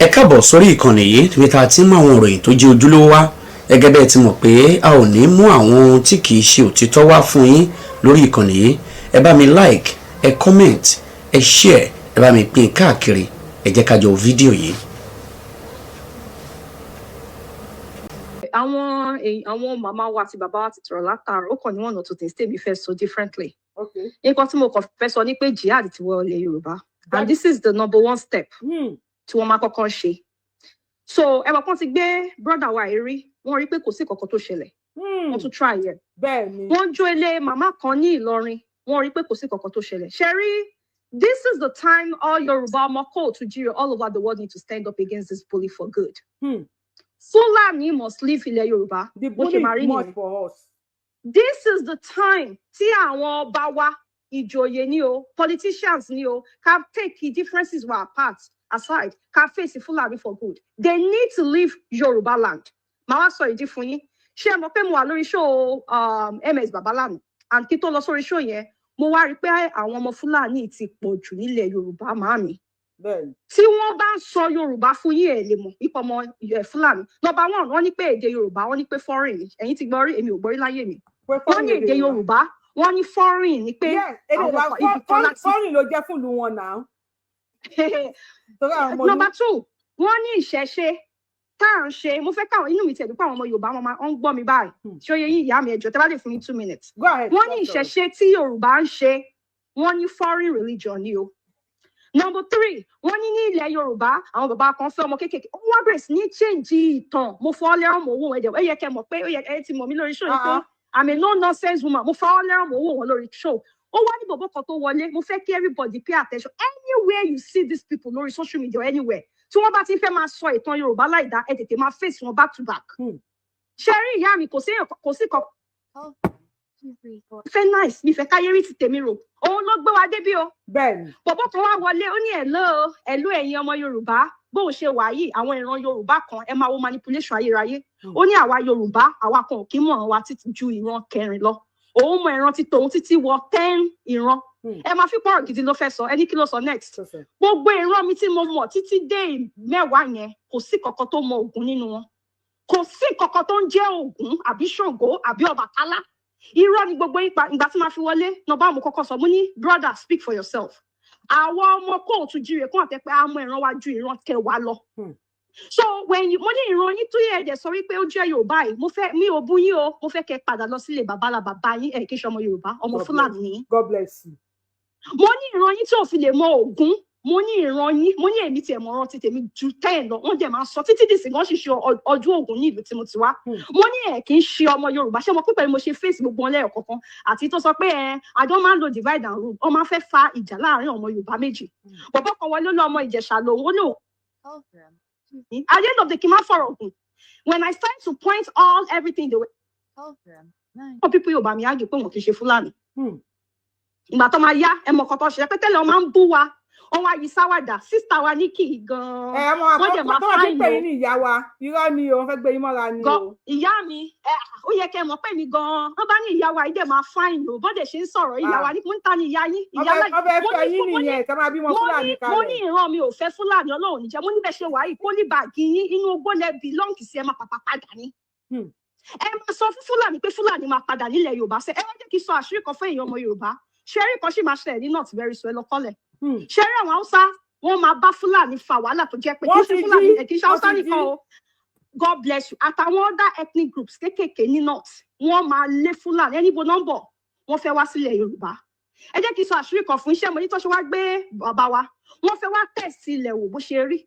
Ẹ káàbọ̀ sórí ìkànnì yìí níbi tá a ti ń mú àwọn ìròyìn tó jẹ́ ojúlówó wá. Gẹ́gẹ́ bẹ́ẹ̀ ti mọ̀ pé a ò ní mú àwọn ohun tí kìí ṣe òtítọ́ wá fún yín lórí ìkànnì yìí. Ẹ bá mi like, ẹ comment, ẹ share, ẹ bá mi pín káàkiri. Ẹ jẹ́ ká jọ wo fídíò yìí. Àwọn màmá wa àti bàbá wa ti tọrọ látàárọ̀. Ó kàn ní one or two things tèmi fẹ́ sọ differently. Nǹkan tí mo kàn fẹ́ sọ ni pé jihad ti wọ ilẹ̀ Yorùbá, and this is the number one step tí wọ́n máa kọ́kọ́ ṣe. So ẹ mọ̀ kán ti gbé brother wa yìí rí, wọ́n rí pé kò sí kankan tó ṣẹlẹ̀, wọ́n tún try ẹ̀. Wọ́n jó ilé màmá kan ní Ìlọrin, wọ́n rí pé kò sí kankan tó ṣẹlẹ̀. Ṣe rí, this is the time all Yorùbá ọmọ káàárọ̀ oòjíire all over the world need to stand up against this bully for good. Fúlàní must leave ilẹ̀ Yorùbá. The Bó ṣe bully máa rí is much nìyẹn. for us. This is the time tí àwọn ọba wa, ìjòyè ni o, politicians ni o, ká take the differences wa apart aside, ká face Fúlàní for good. They need to leave Yorùbá land. Màá wá sọ ìdí fún yín. Ṣé ẹ mọ̀ pé mo wà lórí show MS Babalana, and kí tó lọ sórí show yẹn, mo wá rí i pé àwọn ọmọ Fúlàní ti pọ̀ jù nílẹ̀ Yorùbá, màámi. Tí wọ́n bá ń sọ Yorùbá fún yín, ẹ lè mọ̀ ipò ọmọ ẹ Fúlàní. Number one, wọ́n ní pé èdè Yorùbá, wọ́n ní pé foreign ni. Ẹ̀yin ti gbọ́ rí? Èmi ò gbọ́ rí láyé mi. Pé Wọ́n ní èdè Yorùbá, wọ́n ní foreign ni, pé Yes, èdè àwọn Yorùbá kan ibi kan láti. foreign ló jẹ́ fún ìlú wọn náà. Torí àwọn ọmọ Number two, wọ́n ní ìṣẹ̀ṣe tá à ń ṣe. Mo fẹ́ káwọn inú mi tẹ̀lé pé àwọn ọmọ Yorùbá wọn máa ń gbọ́ mi báyìí. Ṣé ó yẹ yín, ìyá mi? Ẹjọ́ tẹ́ bá lè fún mi 2 minutes. Go ahead. Wọ́n ní Doctor. ìṣẹ̀ṣe tí Yorùbá ń ṣe, wọ́n ní foreign religion ni o. Number three, wọ́n ní ní ilẹ̀ Yorùbá, àwọn bàbá kan fẹ́ ọmọ kéékèèké, wọ́n bẹ̀rẹ̀ sí ní change ìtàn. Mo fọ́ lẹ́rọ̀ mọ́ owó ẹ̀jẹ̀. Ó yẹ kẹ́ mọ̀ pé ó yẹ ẹ ti mọ̀ mí lórí show yìí pé I'm a no nonsense woman. Mo fọ́ lẹ́rọ̀ mọ́ owó wọn lórí show. Ó wá ní bọ̀bọ̀ kan tó wọlé. Mo fẹ́ kí everybody pay attention. Anywhere you see these people lórí social media or anywhere tí wọ́n bá ti fẹ́ máa sọ ìtàn Yorùbá láìda, ẹ tètè máa face wọn back to back. Ṣe rí, ìyá mi, kò sí kò sí kan fẹ́ nice mi fẹ́ káyé rí ti tèmi rò. Òun ló gbé wa débí o. Bọ̀bọ̀ kan wá wọlé, ó ní, "Hello, hello, ẹ̀yin ọmọ Yorùbá." Bóun ṣe wà yìí, àwọn ìran Yorùbá kan, ẹ máa wo manipulation ayérayé. Ó ní àwa Yorùbá, àwa kan ò kí mọ̀ wa títí ju ìran kẹrin lọ. Òun mọ ìran tí tòun títí wọ 10 ìran. Ẹ máa fi pọ̀rọ̀ gidi ló fẹ́ sọ. Ẹni kí ló sọ next? So, so. "Gbogbo ìran mi tí mo mọ̀ títí dé 10 yẹn, kò sí kankan tó mọ Ògún nínú wọn. Kò sí kankan tó ń jẹ́ Ògún àbí Ṣàngó àbí Ọbàtálá. Irọ́ ni gbogbo yín pa." Ìgbà tí màá fi wọlé nọmba, mo kọ́kọ́ sọ, mo ní, "Brother, speak for yourself. Àwọn ọmọ káàárọ̀ oòjíire kún àtẹ pé a mọ ìran wa ju ìran 10 lọ." So when you, mo ní ìran yín tó yẹ ẹ̀dẹ̀ sọ wípé ó jẹ́ Yorùbá yìí, mo fẹ́ mi ò bú yín o, mo fẹ́ kẹ́ padà lọ sílé babalá bàbá yín. Ẹ̀ kí n ṣe ọmọ Yorùbá, ọmọ God bless. Fúlàní ni. God bless you. Mo ní ìran yín tí ò fi lè mọ Ògún, mo ní ìran yín, mo ní èmi tiẹ̀ mọ̀ ọ̀rọ̀ ti tèmi ju 10 lọ. Wọ́n dẹ̀ máa sọ títí dìsìn gan ṣiṣẹ́ ọdún Ògún ní ìlú tí mo ti wá. Mo ní ẹ̀ kì í ṣe ọmọ Yorùbá. Ṣé mo pípẹ́ ni mo ṣe face gbogbo wọn lẹ́yọ̀ kọ̀ọ̀kan, àti tó sọ pé ẹ àjọ máa ń lo divide and rule, wọ́n máa fẹ́ fa ìjà láàárín ọmọ Yorùbá méjì. Bọ̀bọ̀ kan wọlé, lọ ọmọ Ìjẹ̀ṣà lòun, ó ní òun. At the end of the, kí n má fọ̀rọ̀ gùn, when I start to point all everything the way some people Yorùbá mi argue pé wọn kì í ṣe Fúlàní. Ìgbà tó máa yá, ẹ mọ̀ kan tó ṣe pé tẹ́lẹ̀ wọn máa ń bú wa, wọn wá yí sáwàdà. Sister wa ní kì í gan-an, Ẹ mọ wọ́n dẹ̀ máa àkọ́kọ́ tó wà tí fine pè o. yín ní ìyá wa, irọ́ ni o, wọ́n fẹ́ gbé yín mọ́ra ni Gan o. ìyá mi ẹ, ó yẹ kẹ́ ẹ mọ̀ pé mi gan-an, wọ́n bá ní ìyá wa yìí dẹ̀ máa fine o, bọ́dẹ̀ ṣe ń sọ̀rọ̀ ìyá wa ní mo ń ta ni ìyá yín Wọ́n ìyá fẹ́ láì wọ́n fẹ́ mo fẹ́ ní yín mo ní nìyẹn, ká máa bímọ mo Fúlàní ní mo ní kalẹ̀. ìran mi ò fẹ́ Fúlàní, Ọlọ́run níjẹ́. Mo ní bẹ́ẹ̀ ṣe wà yìí, polybag yín inú ogbó lẹ belong sí, ẹ máa pàpà padà ní. Ẹ máa sọ fún Fúlàní pé Fúlàní máa padà nílẹ̀ Yorùbá. Ṣe ẹ wá jẹ́ kí n sọ àṣírí kan fún èèyàn ọmọ Yorùbá? Ṣẹ́rí kan sì máa ṣẹlẹ̀ ní north very soon. Ẹ lọ kọ́lẹ̀. Ṣẹ́rí àwọn Haúsá, wọ́n máa bá Fúlàní fa wàhálà tó jẹ́ pé kì í Wọ́n ṣe ti Fúlàní jí, ẹ̀ kì í ṣe wọ́n Haúsá ti nìkan jí. o. God bless you. Àtàwọn other ethnic groups kéékèèké ní north, wọ́n máa lé Fúlàní ẹni bo nọ́mbọ̀, wọ́n fẹ́ wá sílẹ̀ Yorùbá. Ẹ jẹ́ kí n sọ àṣírí kan fún iṣẹ́ mo ní tó ṣe wá gbé bàbá wa, wọ́n fẹ́ wá test ilẹ̀ wò bó ṣe rí,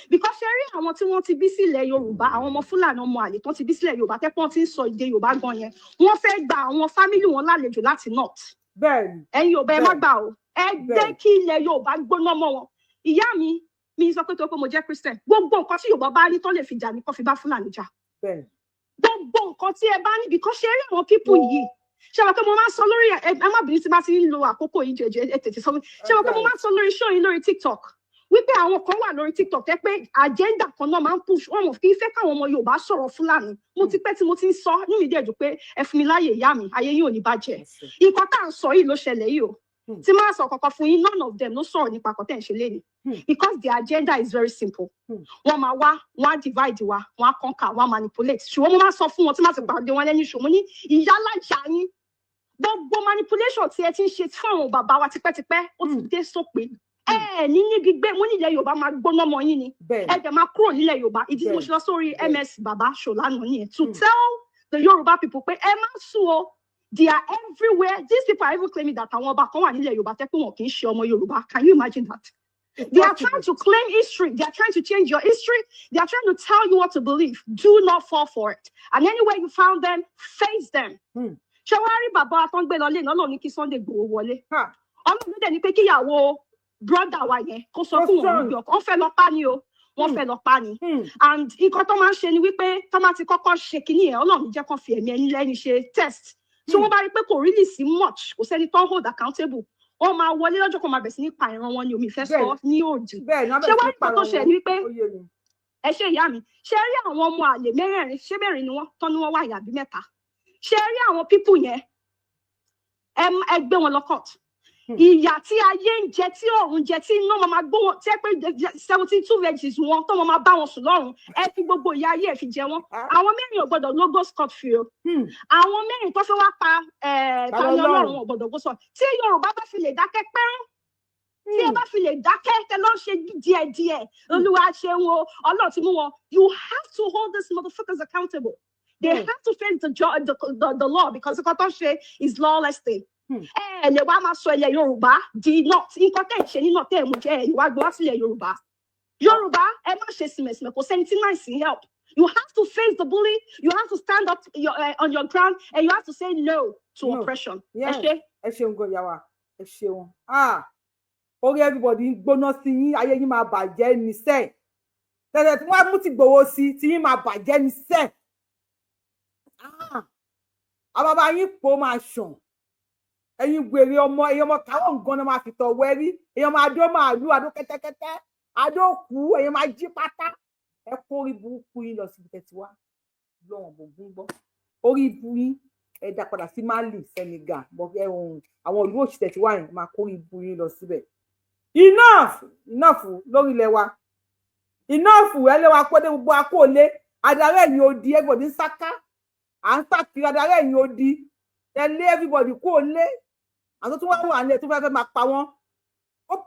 because ṣe rí àwọn tí wọ́n ti bí sílẹ̀ Yorùbá, àwọn ọmọ Fúlàní, ọmọ àlè tó ti bí sílẹ̀ Yorùbá, tẹ́pọ́n ti ń sọ èdè Yorùbá gan yẹn, wọ́n fẹ́ gba àwọn family wọn lálejò láti north. Ẹ̀yin Yorùbá, ẹ má gbà o. Ẹ jẹ́ kí ilẹ̀ Yorùbá gbóná mọ́ wọn. Ìyá mi, mi sọ pé tó pé mo jẹ́ Christian, gbogbo nǹkan tí Yorùbá bá ní tó lè fi jà ní kó fi bá Fúlàní jà. Gbogbo nǹkan tí ẹ bá ní, because ṣe rí àwọn people yìí, ṣé wọn pé mo máa ń sọ lórí ẹ, ẹ má bínú tí bá ti ń lo àkókò yìí jẹjẹ, ẹ tètè sọ fún mi. Ṣé wọn pé mo máa ń sọ lórí show yìí lórí TikTok wípé àwọn kan wà lórí TikTok tẹ́ pé agenda kan náà máa ń push wọn, mọ̀ kí n fẹ́ káwọn ọmọ Yorùbá sọ̀rọ̀ Fúlàní. Mo ti pẹ́ tí mo ti ń sọ nínú ìdí ẹ̀dùn pé ẹ fún mi láàyè. Ìyá mi, ayé yìí ò ní bàjẹ́. Nǹkan tá à ń sọ yìí ló ṣẹlẹ̀ yìí o. Tí máa sọ kankan fún yín, none of them ló sọ̀rọ̀ nípa kọ́tẹ́ ń ṣe léni, because their agenda is very simple. Wọ́n máa wá, wọ́n á divide wa, wọ́n á conquer, wọ́n á manipulate. Ṣùgbọ́n mo máa sọ fún wọn tí máa ti pàdé wọn lẹ́yìn ṣòmo ní ìyálàjà yín, gbogbo manipulation tí ẹ ti ń ṣe fún àwọn bàbá wa tipẹ́tipẹ́, ó ti dé sópin. Ẹ ẹ ní níbi gbé mo ní ilẹ̀ Yorùbá máa gbóná mọ́ yín ni. Ẹ dẹ̀ máa kúrò nílẹ̀ Yorùbá. Ìdí tí mo ṣe lọ sórí MS Bàbá Ṣòlánà nìyẹn, to tell the Yorùbá people pé ẹ má sùn o. They are everywhere. These people are even claiming that àwọn ọba kan wà nílẹ̀ Yorùbá tẹ́ pé wọn kì í ṣe ọmọ Yorùbá. Can you imagine that? It's They are possible. trying to claim history. They are trying to change your history. They are trying to tell you what to believe. Do not fall for it. And anywhere you found them, face them. Ṣé wàá rí bàbá tó ń gbé lọ lé náà lòun ní kí Sunday Igboho wọlé? Ha. Ọlọ́run ló dẹ̀ ní pé kíyàwó brother wa yẹn kó sọ Kó fún wọn strong. wípé ọkọ wọ́n fẹ́ lọ pa ni o, wọ́n fẹ́ lọ pa ni. And nǹkan tó máa ń ṣe ni wípé tó máa ti kọ́kọ́ ṣe kinní yẹn, Ọlọ́run jẹ́ kó fi ẹ̀mí ẹni lẹ́ni ṣe test. Tí wọ́n bá rí pé kò really sí much, kò sẹ́ni tó ń hold accountable, wọ́n máa wọlé lọ́jọ́ kan, máa bẹ̀rẹ̀ sí ní pa ìran wọn ni. Omi ìfẹ́ sọ ní òdì. Bẹ́ẹ̀ ni, wọ́n Ṣé bẹ̀rẹ̀ wá sí ní rí nǹkan tó pààrọ̀ ṣẹlẹ̀ wọn. ni wípé Ó yé mi. Ẹ ṣe ìyá mi, ṣé rí àwọn ọmọ àlè mẹ́rẹ̀ẹ̀rin, ṣé mẹ́rin ni wọ́n tán ni wọ́n wà yàbí mẹ́ta? Ṣé rí àwọn people yẹn, ẹ gbé wọn lọ court. Ìyà tí ayé ń jẹ, tí ọ̀run jẹ, tí iná máa gbó wọn, tí ẹ pé 72 virgins wọn tó máa bá wọn sùn lọ́run, ẹ fi gbogbo ìyà ayé ẹ fi jẹ wọn. Ah. Àwọn mẹ́rin ò gbọ́dọ̀ lógo scot free o. Àwọn mẹ́rin tó fẹ́ wá pa Ta Tani Ọlọ́run. Ọlọ́run ò gbọ́dọ̀ go sọ. Tí Yorùbá bá fi lè dákẹ́ pẹ́rẹ́, tí ẹ bá fi lè dákẹ́, tẹ lọ́ ṣe díẹ̀díẹ̀, Olúwa ṣeun o, Ọlọ́run ti mú wọn. You have to hold these motherfuckers accountable. They have to face the law, because nǹkan tó ń ṣe is lawless thing. Ẹ lè wá máa sọ ilẹ̀ Yorùbá di north. Nǹkan tẹ̀ ń ṣe ní north, tẹ̀ mú jẹ́, ẹ̀ lè wá gbé wá sílẹ̀ Yorùbá. Yorùbá, ẹ má ṣe sìmẹ̀sìmẹ̀. Kò sẹ́ni tí náà sì help. You have to face the bully. You have to stand up on your ground and you have to say no to No. oppression. Ẹ ṣé. Ẹ ṣeun gan, ìyá wa, ẹ ṣeun. Ah, orí everybody ń gbóná sí yín. Ayé yín máa bàjẹ́ ní sẹ́ẹ̀ tẹ̀tẹ̀ tí wọ́n á mú ti gbòòwò sí tí yín máa bàjẹ́ ní sẹ́ẹ̀. Ah, àwọn bàbá yín pò máa ṣàn. Ẹ̀yin wèrè ọmọ, ẹ̀yin ọmọ káwọn nǹkan náà máa fi tọ̀ wẹ́rí. Ẹ̀yin ọmọ adó màálù, adó kẹ́tẹ́kẹ́tẹ́, adó kú, ẹ̀yin máa jí pátá. Ẹ kó orí burúkú yín lọ síbi tẹ́tí wá lọ́wọ́n gbogbo gbọ́. Orí ibu yín, ẹ dá padà sí Mali, Senegal, ẹhùn àwọn ìlú òṣìṣẹ́ tí wà yẹn, máa kó ibu yín lọ síbẹ̀. Enough, enough lórí ilẹ̀ wa, enough. Ẹ lé wa pé dé gbogbo akóòlé adarí ẹ̀yìn odi. Everybody ń sáká, à ń sákiri adarí ẹ̀yìn odi. Ẹ lé everybody kó lé. Àwọn tó tún wá wà nílẹ̀ tó fẹ́ fẹ́ máa pa wọ́n,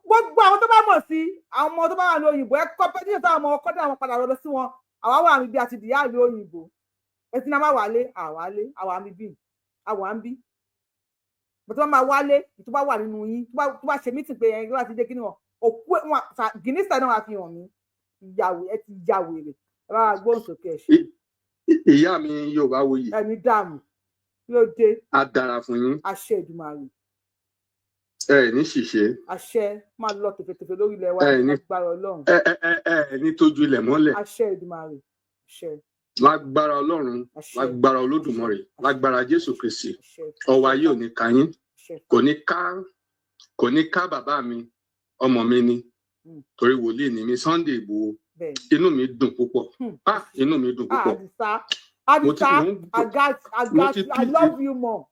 gbogbo àwọn tó bá mọ̀ sí àwọn ọmọ tó bá wà ní òyìnbó, ẹ kọ́ pẹ́ẹ́tì táwọn ọmọ ọkọ́ dé àwọn padà lọ sí wọn. Àwa wà níbi àti dìyà ìlú òyìnbó. Ẹ ti náà má wálé, àwálé, àwa ń bí, àwa ń bí bó tó bá máa wálé. Tó bá wà nínú yín, tó bá ṣe meeting pé ẹni tó bá ti dé kí ni wọn òkú wọn gìnísà náà wà fi hàn mí. Ìyàwó ẹ ti ya wèrè. Ẹ bá wa gbóhùn sókè, ẹ ṣe. Ìyá mi Yorùbá wuyì. Ẹni dààmú yóò dé. Á dára fún yín. Àṣẹ Èdùmàrè. Ẹ ní ṣìṣe. Àṣẹ, máa lọ tòfetòfe lórí ilẹ̀ wa. Ẹ ní agbára Ọlọ́run. Ẹ ní tójú ilẹ̀ mọ́lẹ̀. Àṣẹ Èdùmàrè, àṣẹ. Lágbára Ọlọ́run. Àṣẹ. Lágbára Olódùmarè, lágbára Jésù Kristi. Àṣẹ. Ọwọ́ ayé ò ní ká yín. Àṣẹ. Kò ní ká, kò ní ká bàbá mi, ọmọ mi ni. Torí wòlíì ni mi, Sunday Igboho. Inú mi dùn púpọ̀. Ah, inú mi dùn Ah. púpọ̀. Àdìsá. Mo ti Àdìsá. I mo got ti I love you more.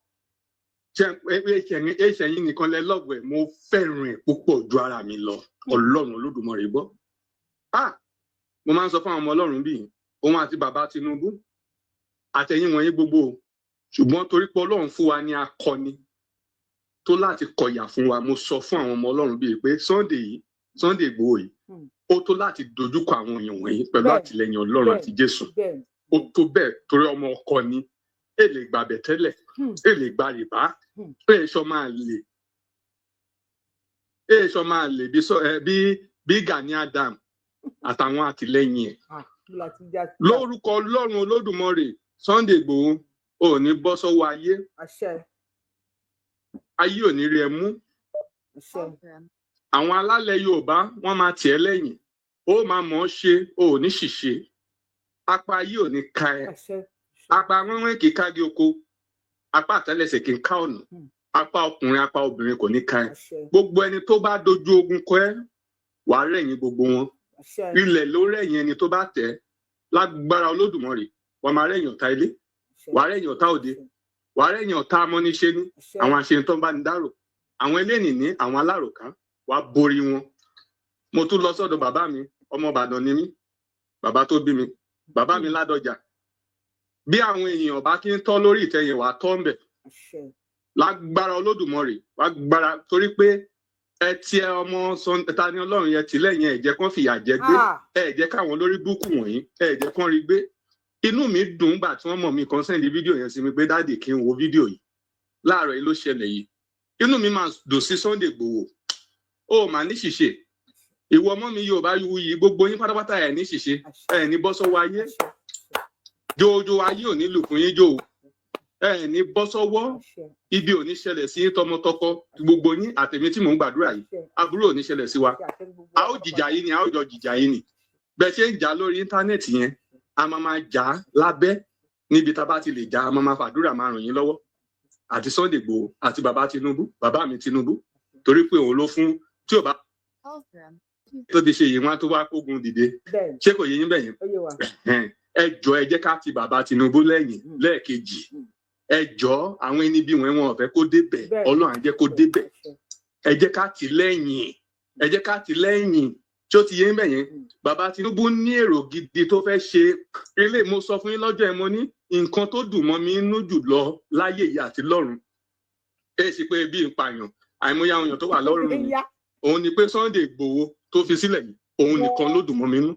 Ṣe ẹ̀yin nìkan lẹ love ẹ̀. Mo fẹ́ràn ẹ̀ púpọ̀ ju ara mi lọ. Ọlọ́run Olódùmarè gbọ́. Ah, mo máa ń sọ fún àwọn ọmọ Ọlọ́run bíi òun àti bàbá Tinubu àtẹ̀yìn wọ̀nyí gbogbo o. Ṣùgbọ́n torí pé Ọlọ́run fún wa ní akọni tó láti kọyà fún wa, mo sọ fún àwọn ọmọ Ọlọ́run bíi pé Sunday yìí, Sunday Igboho yìí, ó tó láti dojúkọ àwọn èèyàn wọ̀nyí pẹ̀lú àtìlẹ́yìn Ọlọ́run àti Jésù. Ó tó bẹ́ẹ̀ torí ọmọ ọkọ ni. È lè gbàbẹ̀ tẹ́lẹ̀, è lè gba rìbá, è sọ máa lè, è sọ máa lè bí sọ ẹ bí Gani Adam àtàwọn àtìlẹ́yìn ẹ̀. Ah, bí la ti já sí. Lórúkọ Ọlọ́run Olódùmarè, Sunday Igboho, ò ní bọ́ sọ́wọ́ ayé. Àṣẹ. Ayé ò ní rí ẹ mú. Àṣẹ. Àwọn alálẹ̀ Yorùbá wọ́n máa tì ẹ́ lẹ́yìn. Ó máa mọ̀ ọ́ ṣe, ó ò ní ṣìṣe. Apá ayé ò ní ka ẹ. Àṣẹ. Apá wẹ́wẹ́ kì í kági oko, apá àtẹ́lẹsẹ̀ kì í ká ọ̀nà. Apá ọkùnrin, apá obìnrin kò ní ká ẹ. Àṣẹ. Gbogbo ẹni tó bá dojú ogun kọ ẹ, wàá rẹ̀yìn gbogbo wọn. Àṣẹ. Ilẹ̀ ló rẹ̀yìn ẹni tó bá tẹ̀ ẹ́. Lágbára Olódùmarè, wàá máa rẹ̀yìn ọ̀tá ilé, Àṣẹ. wàá rẹ̀yìn ọ̀tá òde, wàá rẹ̀yìn ọ̀tá amọ́niṣe ní Àṣẹ. àwọn aṣeni tó ń bá ní dárò. Àwọn eléyìí àwọn aláròká, wàá borí wọn. Mo tún lọ sọ́dọ̀ bàbá mi, ọmọ Ìbàdàn ni mí, bàbá tó bí mi, bàbá mi Ládọjà. Bí àwọn èèyàn bá kí ń tọ́ lórí ìtẹ̀yìn, wàá tọ́ ń bẹ̀ lágbára Olódùmarè, wàá gbára torí pé ẹ ti ẹ ọmọ Tani Ọlọ́run yẹn tì lẹ́yìn, ẹ jẹ́ kán fìyà jẹ gbé, ẹ jẹ́ káwọn olórí búkú wọ̀nyí, ẹ jẹ́ kán rí gbé. Inú mi dùn gbà tí wọ́n mọ̀ mí kan send fídíò yẹn sí mi pé, "Daddy, kí n wo fídíò yìí láàárọ̀ yìí ló ṣẹlẹ̀ yìí." Inú mi máa dùn sí Sunday Igboho. Ó mà ní ṣìṣe, ìwọ ọmọ mi Yorùbá yìí, gbogbo yín pátápátá, ẹ ní ṣìṣe, ẹ ní bọ́ sọ́wọ́ ayé jòjò, ayé ò ní lù fún yín jò, ẹ ní bọ́ sọ́wọ́, ibi ò ní ṣẹlẹ̀ sí yín tọmọtọkọ, gbogbo yín àtèmi tí mò ń gbàdúrà yìí, aburú ò ní ṣẹlẹ̀ sí wa. A ó jìjà yìí ni, a ó jọ jìjà yìí ni. Bẹ́ẹ̀ ṣe ń jà lórí íńtánẹ́ẹ̀tì yẹn, a máa máa jà á lábẹ́ níbi tá a bá ti lè jà, a máa máa fàdúrà máa ràn yín lọ́wọ́, àti Sunday Igboho àti bàbá Tinubu, bàbá mi Tinubu, torí pé òun ló fún tí ò bá tó ti ṣe yìí, wọn á tó wá kógun dìde. Ṣé kò yé yín bẹ́yẹn? Ẹ jọ, ẹ jẹ́ ká ti bàbá Tinubu lẹ́yìn lẹ́ẹ̀kejì. Ẹ jọ, àwọn ẹni bí wọn ò fẹ́ kó débẹ̀, Ọlọ́run á jẹ́ kó débẹ̀. Ẹ jẹ́ ká tì lẹ́yìn, ẹ jẹ́ ká tì lẹ́yìn. Tí ó ti yé ń bẹ̀yẹn, bàbá Tinubu ní èrò gidi tó fẹ́ ṣe. Ilé mo sọ fún yín lọ́jọ́ ẹ, mo ní nǹkan tó dùn mọ́ mi nínú jù lọ láyé yìí àti lọ́run, ẹ sì pé bí n pààyàn, àìmọye àwọn èèyàn tó wà lọ́rùn mi, òun ni pé Sunday Igboho tó fi sílẹ̀ yìí, òun nìkan ló dùn mọ́ mi nú.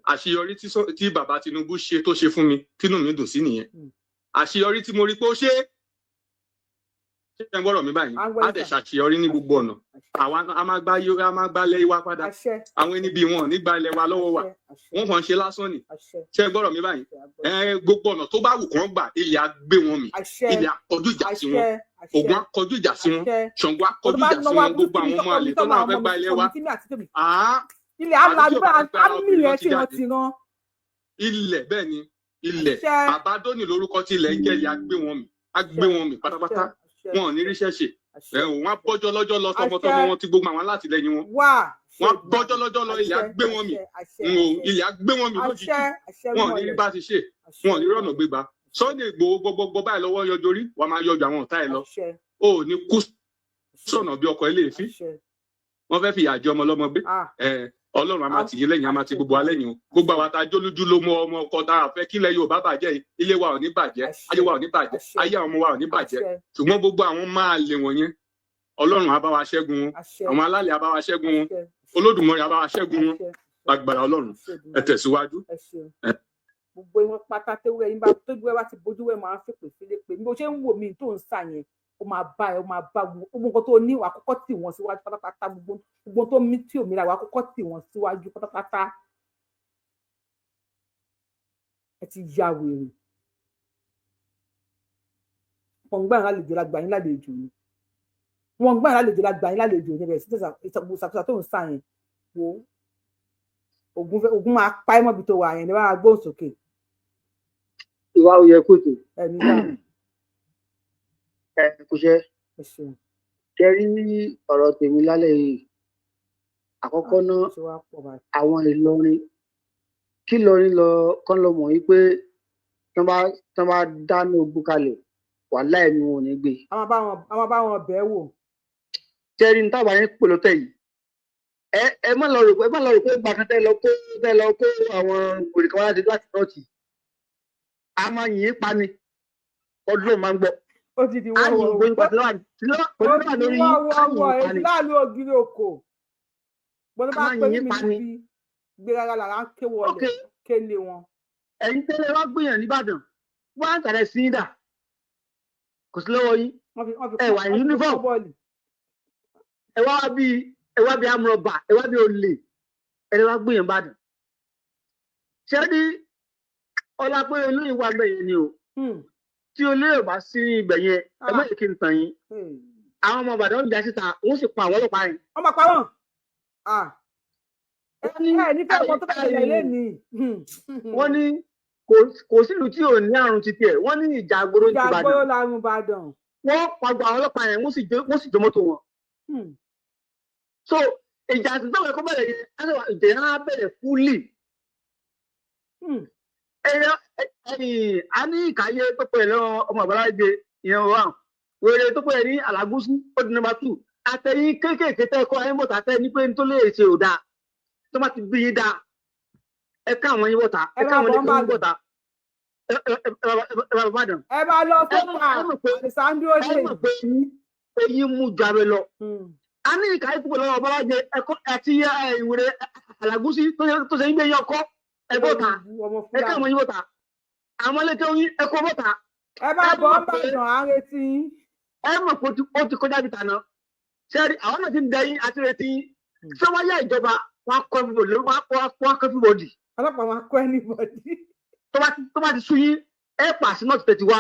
Àṣeyọrí tí bàbá Tinubu ṣe, tó ṣe fún mi, tínú mi dùn sí nìyẹn. Àṣeyọrí tí mo rí pé ó ṣe é, ṣé ń gbọ́dọ̀ mi báyìí? Á dẹ̀ ṣàṣeyọrí ní gbogbo ọ̀nà. Àwa a máa gbá yó, a máa gbá lẹ́ wa padà. Àwọn ẹni bí wọn ò ní gba ilẹ̀ wa lọ́wọ́ wa, wọ́n kàn ń ṣe lásán ni. Ṣé ń gbọ́dọ̀ mi báyìí? Ẹ gbogbo ọ̀nà tó bá wù kán gbà, ilẹ̀ á gbé wọn mì, ilẹ̀ á kọjú ìjà sí wọn, Ògùn á kọjú ìjà sí wọn, Ṣàngó á kọjú ìjà sí wọn, gbogbo àwọn ọmọ àlè tó náà fẹ́ gba ilẹ̀ wa. Ilẹ̀ alágbá ámì yẹn tí wọ́n ti rán. Ilẹ̀, bẹ́ẹ̀ ni, ilẹ̀ àbádọ́nì lórúkọ tí ilẹ̀ ń jẹ́. Ilẹ̀ á gbé wọn mì, á gbé wọn mì pátápátá. Wọn ò ní ríṣẹ́ ṣe. Ẹ ò, wọn á bọ́jọ́ lọ́jọ́ lọ tọmọtọmọ wọn ti gbogbo àwọn alátìlẹyìn wọn, wọn á bọ́jọ́ lọ́jọ́ lọ. Ilẹ̀ á gbé wọn mì, ilẹ̀ á gbé wọn mì lójijì. Wọn ò ní rí bá ti ṣe, wọn ò ní rọ̀nà gbégbá. Sunday Igboho, gbogbogbò báyìí lọ́wọ́ yọjọ rí, wàá máa yọjọ àwọn ọ̀tá ẹ lọ. Ó ní kú sọ̀nà bí ọkọ̀ ilé ìfín. Wọ́n fẹ́ fìyà jẹ ọmọ ọlọ́mọ gbé. Ọlọ́run a máa tì yín lẹ́yìn, a máa ti gbogbo alẹ́ yìí o. Gbogbo àwọn àtàjọ́ lójú ló mú ọmọ ọkọ tá a fẹ́ kílẹ̀ Yorùbá bàjẹ́ yìí, ilé wa ò ní bàjẹ́, ayé wa ò ní bàjẹ́, ayé àwọn ọmọ wa ò ní bàjẹ́. Ṣùgbọ́n gbogbo àwọn máa lè wọ̀nyẹn, Ọlọ́run á bá wa ṣẹ́gun wọn, àwọn alálẹ̀ á bá wa ṣẹ́gun wọn, Olódùmarè á bá wa ṣẹ́gun wọn lágbára Ọlọ́run. Ẹ tẹ̀síwájú. Gbogbo wọn pátá, tewúrẹ́ yín bá tójú ẹ bá ti bójú ẹ, máa ń fèpè sílé pé bí o ṣe ń wò mí tó ń sà yẹn, ó máa bá ẹ, ó máa bá gbogbo nǹkan tó ní, wàá kọ́kọ́ tì wọ́n síwájú pátápátá. Gbogbo gbogbo tó mí tí òmìnira, wàá kọ́kọ́ tì wọ́n síwájú pátápátá. Ẹ ti ya wèrè. Wọn gbà yín lálejò, la gbà yín lálejò ni. Wọn gbà yín lálejò, la gbà yín lálejò ni. Bẹ̀rẹ̀ sí ìṣàkóso tó ń sà yẹn, wo ogun máa pa ẹ́ mọ́bi tó wà yẹn ní wàá gbóhùn sókè. Ìwà òye kùtù. Ẹni dáhùn. Ẹ kúṣẹ́. Ẹ ṣeun. Ṣe rí ọ̀rọ̀ tèmi lálẹ́ yìí, àkọ́kọ́ náà, ṣe wá pọ̀ báyìí. Àwọn Ìlọrin, kí Ìlọrin lọ kán lọ mọ̀ wípé tán bá dáná ogun kalẹ̀, wàhálà ẹ̀mí wọn ò ní gbé. A máa bá wọn bẹ́ẹ̀ wò. Ṣe rí ní tábà yín pè lọ́tẹ̀ yìí, ẹ má lọ rò pé, ẹ má lọ rò pé gbàkan tẹ́ lọ kó àwọn òrì kan wá láti nọ́ọ̀tì, a máa yìn ín pa ni. Ọdún náà máa ń gbọ́. Ó ti di A yìn wọ́wọ́. gbóyún pàtó lọ́wọ́ Ó ti di lórí yín, a yìn wọ́wọ́wọ́ ín pa èyí ni. láàlú ògiri òkò gbọ́dọ̀ bá A máa pé yìn ín mímí pa ni. níbi gbéraga làrá ń ké wọlé kélé wọn. Ẹ̀yin tẹ́lẹ̀ wá gbìyànjú nìbàdàn, wọ́n á tàrẹ sí dà, kò sí lọ́wọ́ yín. Wọ́n fi Ẹ wà ní wọ́n fi uniform. kó bọ́ọ̀lù. Ẹ wá bí amúrọ̀bà, ẹ wá bí olè, ẹ lè wá gbìyànjú nìbàdàn. Ṣé ní ọlá pé olóyè wà bẹ́ẹ̀ yẹn ni o? Tí olóyè ò bá sí ibẹ̀ yẹn, ẹ má jẹ́ kí n tàn yín, àwọn ọmọ Ìbàdàn ń jà síta, wọ́n sì pa àwọn ọlọ́pàá yẹn. Wọ́n máa pa wọ́n. Ah. Wọ́n ní Ẹ ní fẹ́ mọ tó fẹ́ ṣẹlẹ̀ lénìí. Wọ́n ní kò sílùú tí ò ní àrùn títí ẹ̀. Wọ́n ní ìjà àgbòrò ní Ìjà Ìbàdàn. gbóró larun Ìbàdàn. Wọ́n pa gbogbo àwọn ọlọ́pàá yẹn, wọ́n sì jó mọ́tò wọn. So ìjà àti ìgbàwọ̀ ẹ̀kọ́ bẹ̀rẹ̀ yẹn, ìjà yẹn á bẹ̀rẹ̀ fúlì. Ẹ̀yà ẹ̀yìn a ní ìkàyé tó pè lọ ọmọ àbáláyé ìyẹn wà, wèrè tó pè ní Alágúsí, ó di number 2. Àtẹ̀yìn kéékèèké tẹ́ kọ́ ayé bọ̀tà tẹ́ ní pé ní tó lè ṣe ò dáa, tó bá ti bí yín dáa, ẹ ká àwọn yín bọ̀tà, Ẹ ẹ ká máa àwọn bọ̀ yín ń bọ̀tà, ẹ ẹ ẹ ẹ bá dàn. Ẹ máa lọ Ẹ sókà ẹ mọ̀ pé Alessandro ẹ dé. mọ̀ pé eyín mú ju abẹ lọ. A ní ìka ikú pẹ̀lú ọba jẹ ẹ̀kọ́ àti ìwúre àlàgúsí tó ṣe ń gbé yín ọkọ ẹ bọ̀tà, Ọmọ ẹ ká Fúlàní. àwọn yín bọ̀tà, àwọn ilé tó yín ẹ̀kọ́ bọ̀tà. Ẹ máa Ẹ bọ̀ mọ̀ ń pé bàdàn, à ń retí yín. Ẹ mọ̀ pé ó ti kọjá bí tàná sẹ́ẹ̀rì, àwọn náà ti ń dẹyìn àti retí yín. Ṣé wọ́n yá ìjọba wọn kọ́ everybody, wọn kọ́ everybody. Ọlọ́pàá máa kọ́ anybody. Tó bá ti sú yín, ẹ pàṣẹ North tẹ̀tí wá,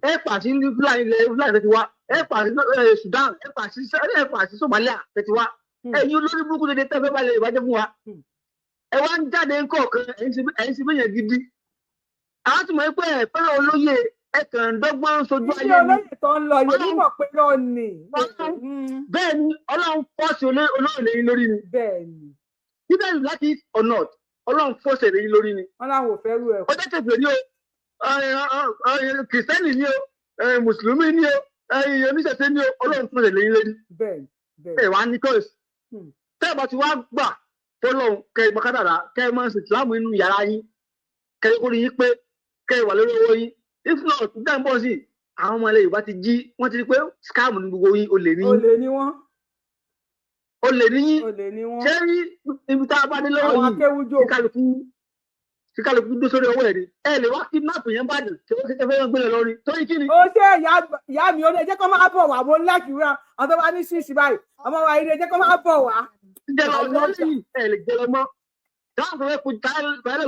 ẹ pàṣẹ ní Fúlàní, ilẹ̀ Fúlàní tẹ̀tí wá, ẹ pàṣẹ Sudan, ẹ pàṣẹ Somalia tẹ̀tí wá. Ẹ̀yin olórí burúkú dédé tẹ́ fẹ́ bá lè ìbàjẹ́ fún wa, ẹ wá ń jáde ńkọ̀ọ̀kan, ẹ̀yin sì bẹ́yẹn gidi. Àwọn tí mo rí pé ẹ fẹ́ràn olóyè, ẹ kàn ń dọ́gbọ́n sojú Iṣẹ́ ayé ni. olóyè tó ń lọ yìí, Ọlọ́run onímọ̀ pé lọ nì. Bẹ́ẹ̀ ni, Ọlọ́run force olóyè lẹ́yìn lórí ni. Bẹ́ẹ̀ ni. Either you like it or not, Ọlọ́run force lẹ́yìn lórí ni. Wọ́n láwọn ò fẹ́ rú ẹ̀. Ọjọ́ kẹfì ni o, Kìrìsìtẹ́nì ni o, Mùsùlùmí ni o, oníṣẹ̀ṣe ni o, Ọlọ́run force lẹ́yìn lórí. Bẹ́ẹ̀ bẹ́ẹ̀. Ẹ wá ní choice. Tẹ́ ẹ bá ti wá gbà fọlọ́run, kẹ́ ẹ mọ kádàrá, kẹ́ ẹ máa ń ṣe ìsìlámù inú yàrá yín, kẹ́ ẹ kórìí yín pé kẹ́ ẹ wà lórí owó yín. If not, dáhùn bọ́ sí àwọn ọmọ ilẹ̀ Yorùbá ti jí, wọ́n ti rí pé scam ní gbogbo yín, olè ní yín. Olè ni wọ́n. Olè ní yín. Olè ni wọ́n. Ṣé rí ibi tá a bá dé lọ́wọ́ Àwọn yìí, akéwújò. kí kálukú dó sórí ọwọ́ ẹ̀ ni. Ẹ lè wá kidnap yẹn bá dùn kí wọ́n ṣe fẹ́ gbé lọ lórí torí kí ni. Ó ṣe ìyá mi, ó ní ẹ jẹ́ kó máa bọ̀ wá. Mo ń láìkí wúrà àwọn tó bá ní ṣíṣì báyìí, ọmọ wa ilé, ẹ jẹ́ kó máa bọ̀ wá. Jẹ lọ lẹ́yìn, ẹ lè jẹ lọ mọ́ táwọn kan fẹ́ kú táyà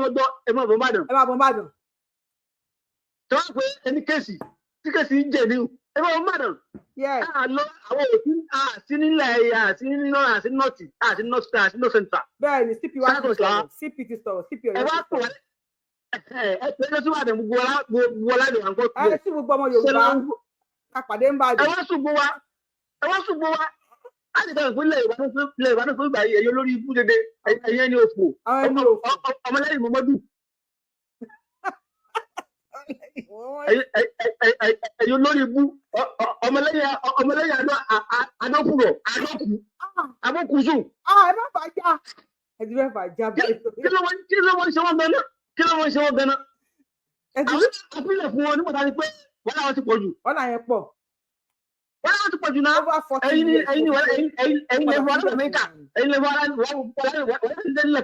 lọ́jọ́, ẹ má bọ̀ bàdàn. Ẹ máa bọ̀ bàdàn. Táwọn pé ẹni case tí case ń jẹ ní, ẹ má bọ̀ bàdàn. A lọ àwọn òsín àti nílẹ̀, àti nínú, àti north, àti north, àti north central. Bẹ́ẹ̀ ni, CP wa ti South sọ̀rọ̀, CP ti sọ̀rọ̀, CP ẹ Ọ̀yọ́ wá ti pò wá sọ̀rọ̀. ẹ pé lọ síwájú gbogbo ọlá ìwà nǹkan Ẹ sí gbogbo ọmọ Yorùbá ká pàdé ń ẹ bàdàn. Wá ṣùgbọ́n wa, ẹ wá ṣùgbọ́n wa láti dáhùn pé ilẹ̀ Ìbàdàn fún ilẹ̀ Ìbàdàn fún ìgbà yìí, ẹ̀yẹ olórí ibú dédé, ẹ̀yẹ ní òfò, Àwọn ẹni òfò. ọmọlẹ́yìn Mọ́mọ́dù, ẹ̀yẹ olórí ibú, ọmọlẹ́yìn adókùrọ̀ adókù abókùsù. Ah, ẹ má fà já, ẹ ti fẹ́ fà já báyìí. Kí ló wọ́n ṣe wọ́n gan-an? Kí ló wọ́n ṣe wọ́n gan-an? Ẹ ti Àwọn àfihàn fún wọn nígbà tá a ti pé wọ́n láwọn ti pọ̀ jù. Wọ́n yẹn pọ̀. Wọ́n láwọn ti pọ̀ jù náà. Over 40 Ẹ̀yin ni years. ẹ̀yin ni ẹ̀yin ẹ̀yin lè fún aláwọ̀ Amẹ́ríkà, ẹ̀yin lè fún aláwọ̀, ẹ̀yin lè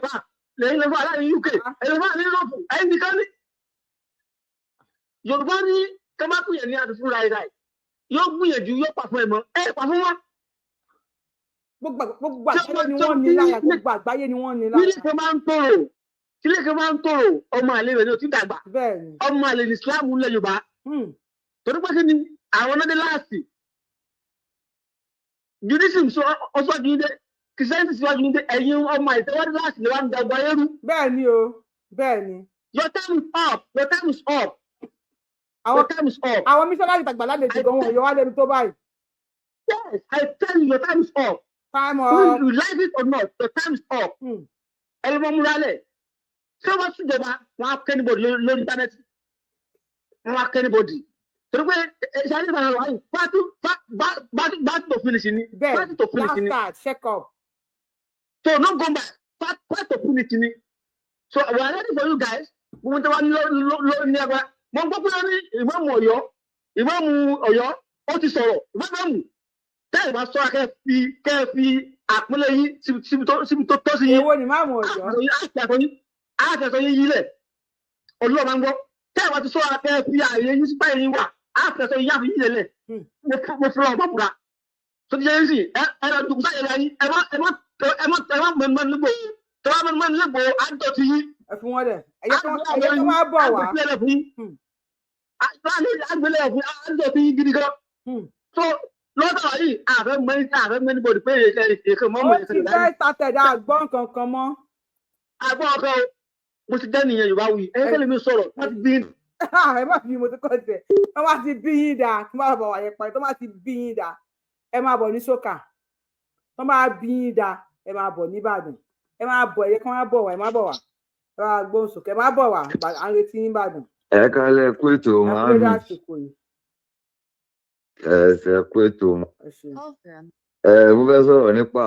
fún aláwọ̀ UK, ẹ̀yin lè fún aláwọ̀ Europe, ẹ̀yin nìkan ní. Yorùbá ní kọ́mákùyẹ̀ ní àti fúnra ẹ̀dá yóò gbìyànjú, yóò pa fún ẹ̀ mọ́ ẹ̀ pa fún wọn. Gbogbo àgbáyé ni wọ́n ní lára, gbogbo àgbáyé ni wọ́n ní lára. Nílé kan máa ń tòrò, tílé kan máa ń tòrò, ọmọ àlè rẹ̀ ní o ti dàgbà. Bẹ́ẹ̀ ni. Ọmọ àlè ní Islam ńlẹ̀ Yorùbá. Torí pé kí ni àwọn ọlọ́dẹ láàsì, Judaism sọ ọsọjú yín dé, Christianity síwájú yín dé, ẹ̀yin ọmọ àìsèwádìí láàsì ni wọ́n ń dàgbà ẹrú. Bẹ́ẹ̀ ni o, bẹ́ẹ̀ ni. Your time is up, your time is up. Àwọn Your time is up. Àwọn missionary tàgbà lálejò gan, wọn yọ wá lẹ́nu tó báyìí. Yes, I tell you, your time is up. Time Whether up. you like it or not, your time is up. Ẹ lọ́ mọ́ múra lẹ̀. Ṣé wọ́n ṣèjọba wọn á kẹ́ anybody lórí internet, wọn á kẹ́ anybody torí pé ṣe àyè ìbára wáyé back to finish ni. Bẹ́ẹ̀. Back to finish Last ni. Start check up. So no go back, back to finish ni. So we are ready for you guys. Gbogbo tí wọ́n lọ lọ ní agbára, mo gbọ́ pé wọ́n ní ìmáàmù Ọ̀yọ́, ìmáàmù Ọ̀yọ́ ó ti sọ̀rọ̀. Ìmáàmù tẹ́ ẹ̀ bá sọ́ra, kẹ́ ẹ fi àpọ́nlé yín síbi tó tọ́ sí yín. Èwo ni máàmù Ọ̀yọ́? Àti àtọ̀ yín yílẹ̀, Ọlọ́run máa ń gbọ́. Tẹ́ ẹ̀ bá ti sọ́ra, kẹ́ ẹ fi ààyè yín sí báyìí wà, àti àtọ̀ yín àfi yílẹ̀ lẹ̀. Mo fún ọ bàbúrà tó ti yẹ yín sí. Ẹ lọ dùkú sáyẹn yín. Ẹ má mẹ́rin nígbò tó bá mẹ́rin nígbò àjọ ti yín. Ẹ fún wọn lẹ, ẹ jẹ́ kó máa bọ̀ wá. Àgbélẹ̀ fún yín, àgbélẹ̀ fún àjọ ti yín gidi gan. So lọ́dọ̀ yìí, àfẹ́ mẹ́rin bọ̀dì pé èké mọ́ Ó mọ́ ti fẹ́ started, àgbọ̀n kankan mọ́. Àgbọ̀n ọkọ o, mo ti jẹ́ nìyẹn. Yorùbá wí, ẹ̀yin tẹ́lẹ̀ mi sọ̀rọ̀ wọ́n ti bí. Ẹ má fi mo ti kọ́ tẹ̀ wọ́n bá ti bí yín dà kí wọ́n bá bọ̀ wà yẹn parí tó bá ti bí yín dà, ẹ máa bọ̀ ní sókà. Tó bá bí yín dà, ẹ máa bọ̀ nìbàdàn, ẹ máa bọ̀, ẹ kí wọ́n bọ̀ wá, ẹ má bọ̀ wá, ẹ máa gbóhùn sókè, ẹ má bọ̀ wá, à ń retí yín Ìbàdàn. Ẹ kálẹ̀, kú ètò. Ẹ kú Màámi. dédé àsìkò yìí. Ẹsẹ kú ètò. Ẹ ṣeun. Ẹ mo fẹ́ sọ̀rọ̀ nípa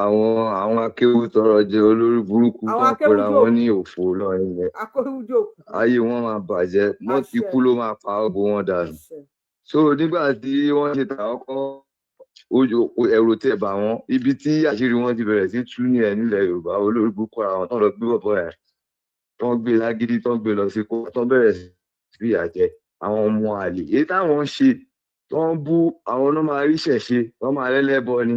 àwọn akéwù tọrọ jẹ olórí burúkú Àwọn tó ń pera akéwùjọ wọn ní òfò lọrin yẹn. Akéwùjọ. Ayé wọn máa bàjẹ́, mọ́ ti Àṣẹ. kú ló máa pa ọgbọ wọn dànù. Àṣẹ. So nígbà tí wọ́n ṣe tà ọkọ́, ojú ẹ̀rù tẹ̀ bà wọ́n. Ibi tí àṣírí wọn ti bẹ̀rẹ̀ sí tú ní ẹ̀ nílẹ̀ Yorùbá, olórí burúkú ara wọn tán lọ gbé bọ̀bọ̀ yẹn, tán gbé lágídí, tán gbé lọ sí kó, tán bẹ̀rẹ̀ sí fìyà jẹ àwọn ọmọ àlè. Èyí táwọn ń ṣe tó ń bú àwọn náà máa ríṣẹ̀ ṣe, wọ́n máa lẹ́lẹ́bọ ni.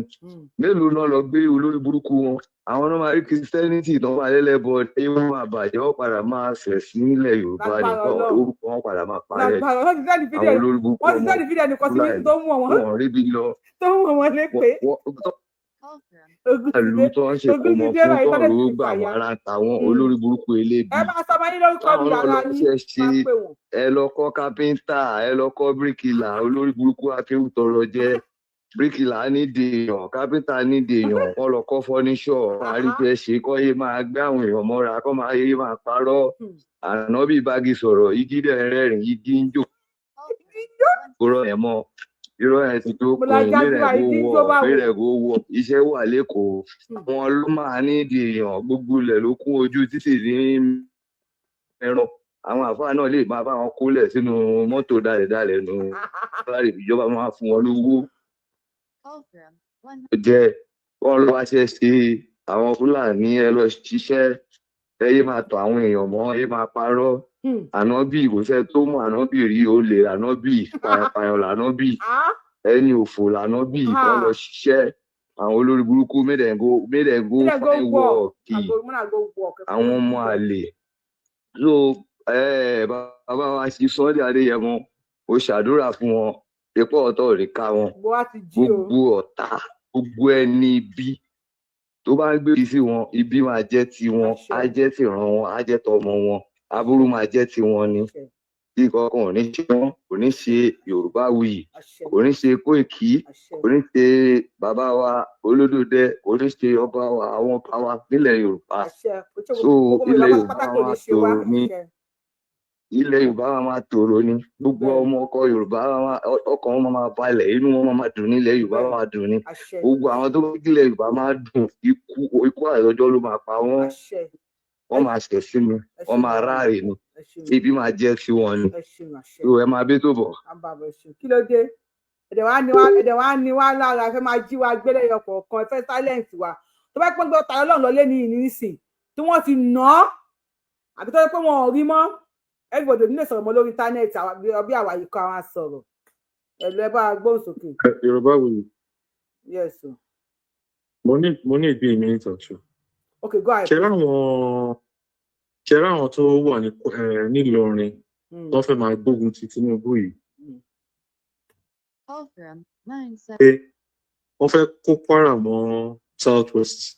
Mélòó náà lọ gbé olórí burúkú wọn, àwọn náà máa rí Christianity tó máa lẹ́lẹ́bọ, ayé wọn máa bàjẹ́, wọ́n padà máa ṣẹ̀ sí nílẹ̀ Yorùbá Lágbára nìkan, Ọlọ́run. orúkọ wọn padà máa parẹ́. Lágbára. Wọ́n ti send fídíò Àwọn olórí burúkú wọ́n ti ọmọ send fídíò ẹnìkan sí mi Fúlàní tó mú wọn wọn ò ríbi lọ. tó mú wọn lépè. Ogun ti Ìlú dé. tó ń ṣe Ogun kò ti mọ̀ dé fún báyìí tó tọ́lẹ̀ ń ti rówó gbà fàya. wọn ara ń ta wọn, olórí burúkú elébi. Ẹ máa sọ ọmọ yín lórúkọ Táwọn mi náà yàrá lọ yín ṣe ṣe máa pè wọ́n. Ẹ lọ kọ́ kápẹ́ńtà, ẹ lọ kọ́ bíríkìlà, olórí burúkú akéwù tọrọ jẹ. Bíríkìlà nídìí èèyàn, kápẹ́ńtà nídìí èèyàn, kọ́ lọ kọ́ fọ́níṣọ̀, àrífẹ́ ṣe kọ́ yé máa gbé àwọn èèyàn mọ́ra, kọ́ máa yé máa parọ́. Ànábì bági sọ̀rọ̀, igi dẹ̀ ń rẹ́rìn, igi ń jò kúrò ẹ̀ mọ́. Irọ́ ẹ̀ ti tó Mo la pin, jájú mẹ́rẹ̀ báyìí, kó igi ń wọ̀, jó báwo. mẹ́rẹ̀ kó wọ̀. Iṣẹ́ wà lẹ́kọ̀ọ́, àwọn ló máa nídìí èèyàn, gbogbo ilẹ̀ ló kún ojú títì ní ẹran. Àwọn àfáà náà lè máa bá wọn kólẹ̀ sínú mọ́tò dalẹ̀dalẹ̀ nù. Láti ìjọba máa fún wọn lówó jẹ, wọn lọ wá ṣe ṣe àwọn Fúlàní, ẹ lọ ṣiṣẹ́, ẹ yé máa tọ àwọn èèyàn mọ́, ẹ yé máa parọ́. Ànábì kò sẹ́ tó mú ànábì rí, olè lànábì, pàyànpàyàn lànábì, ẹni òfò lànábì. Wọn lọ ṣiṣẹ́, àwọn olórí burúkú, mẹdẹngó mẹdẹngó Make dem go fine work. work. Mona go work. Àwọn ọmọ àlè. So bàbá wa ṣe Sunday Adéyẹmọ, ó ṣàdúrà fún wọn, ipò ọ̀tọ̀ ò ní ká wọn. Gbogbo wa ti jí o. Gbogbo ọ̀tá, gbogbo ẹni ibi tó bá ń gbé sí wọn, ibi máa jẹ́ tiwọn, Àṣẹ. á jẹ́ tìran wọn, á jẹ́ tọmọ wọn, aburú máa jẹ́ tiwọn ni. Àṣẹ. Tí kankan ò ní ṣe wọn, kò ní ṣe Yorùbá wuyì, Àṣẹ. kò ní ṣe Kóìkì, Àṣẹ. kò ní ṣe bàbá wa Olódòdẹ, kò ní ṣe ọba wa, àwọn ọba wa nílẹ̀ Yorùbá. Àṣẹ. Kò ṣe So gbogbo ilẹ̀ Yorùbá Yorùbá pátá kò máa ní ṣe wá. tòrò ní Àṣẹ. ilẹ̀ Yorùbá wa máa tòrò ní gbogbo ọmọ ọkọ Yorùbá wa ọkàn wọn máa balẹ̀, inú wọn máa dùn, nílẹ̀ Yorùbá máa dùn ní. Àṣẹ. Gbogbo àwọn tó bá kílẹ̀ Yorùbá máa dùn, ikú ikú àìlọ́jọ́ ló máa pa wọ́n. Àṣẹ. Wọ́n máa ṣẹ̀ sí mi, Ẹ wọ́n ṣeun máa gan-an. ráàyè ni, Ẹ ṣeun. ibi máa jẹ́ sí wọn ni. Ẹ ṣeun. Àṣẹ. So ẹ máa bí tó bọ̀. À ń bá bọ̀ ṣe. Kí ló dé? Ẹ̀dẹ̀ wá ní wá, ẹ̀dẹ̀ wá ní wá lára, ẹ fẹ́ máa jí wa gbélé ẹyọ kọ̀ọ̀kan, ẹ fẹ́ silence wa. Tó bá pọ́n gbé ọ̀tá Ọlọ́run lọ lé ní ìní nísìn tí wọ́n ti nà án, àbí tó yẹ pé wọn ò rí mọ́, everybody ò ní lè sọ̀rọ̀ mọ́ lórí íńtánẹ́ẹ̀tì, bí àwa yìí kọ́ àwọn sọ̀rọ̀. Ẹ lọ, ẹ bá wa gbóhùn sókè. Yorùbá wuyì. Yes o. Mo ní ìbí minute or two. Okay, go ahead. Ṣe ráwọn tó wà ní nílọrin tó fẹ́ máa gbógun ti Tinubu yìí pé wọ́n fẹ́ kó Kwara mọ́ South West,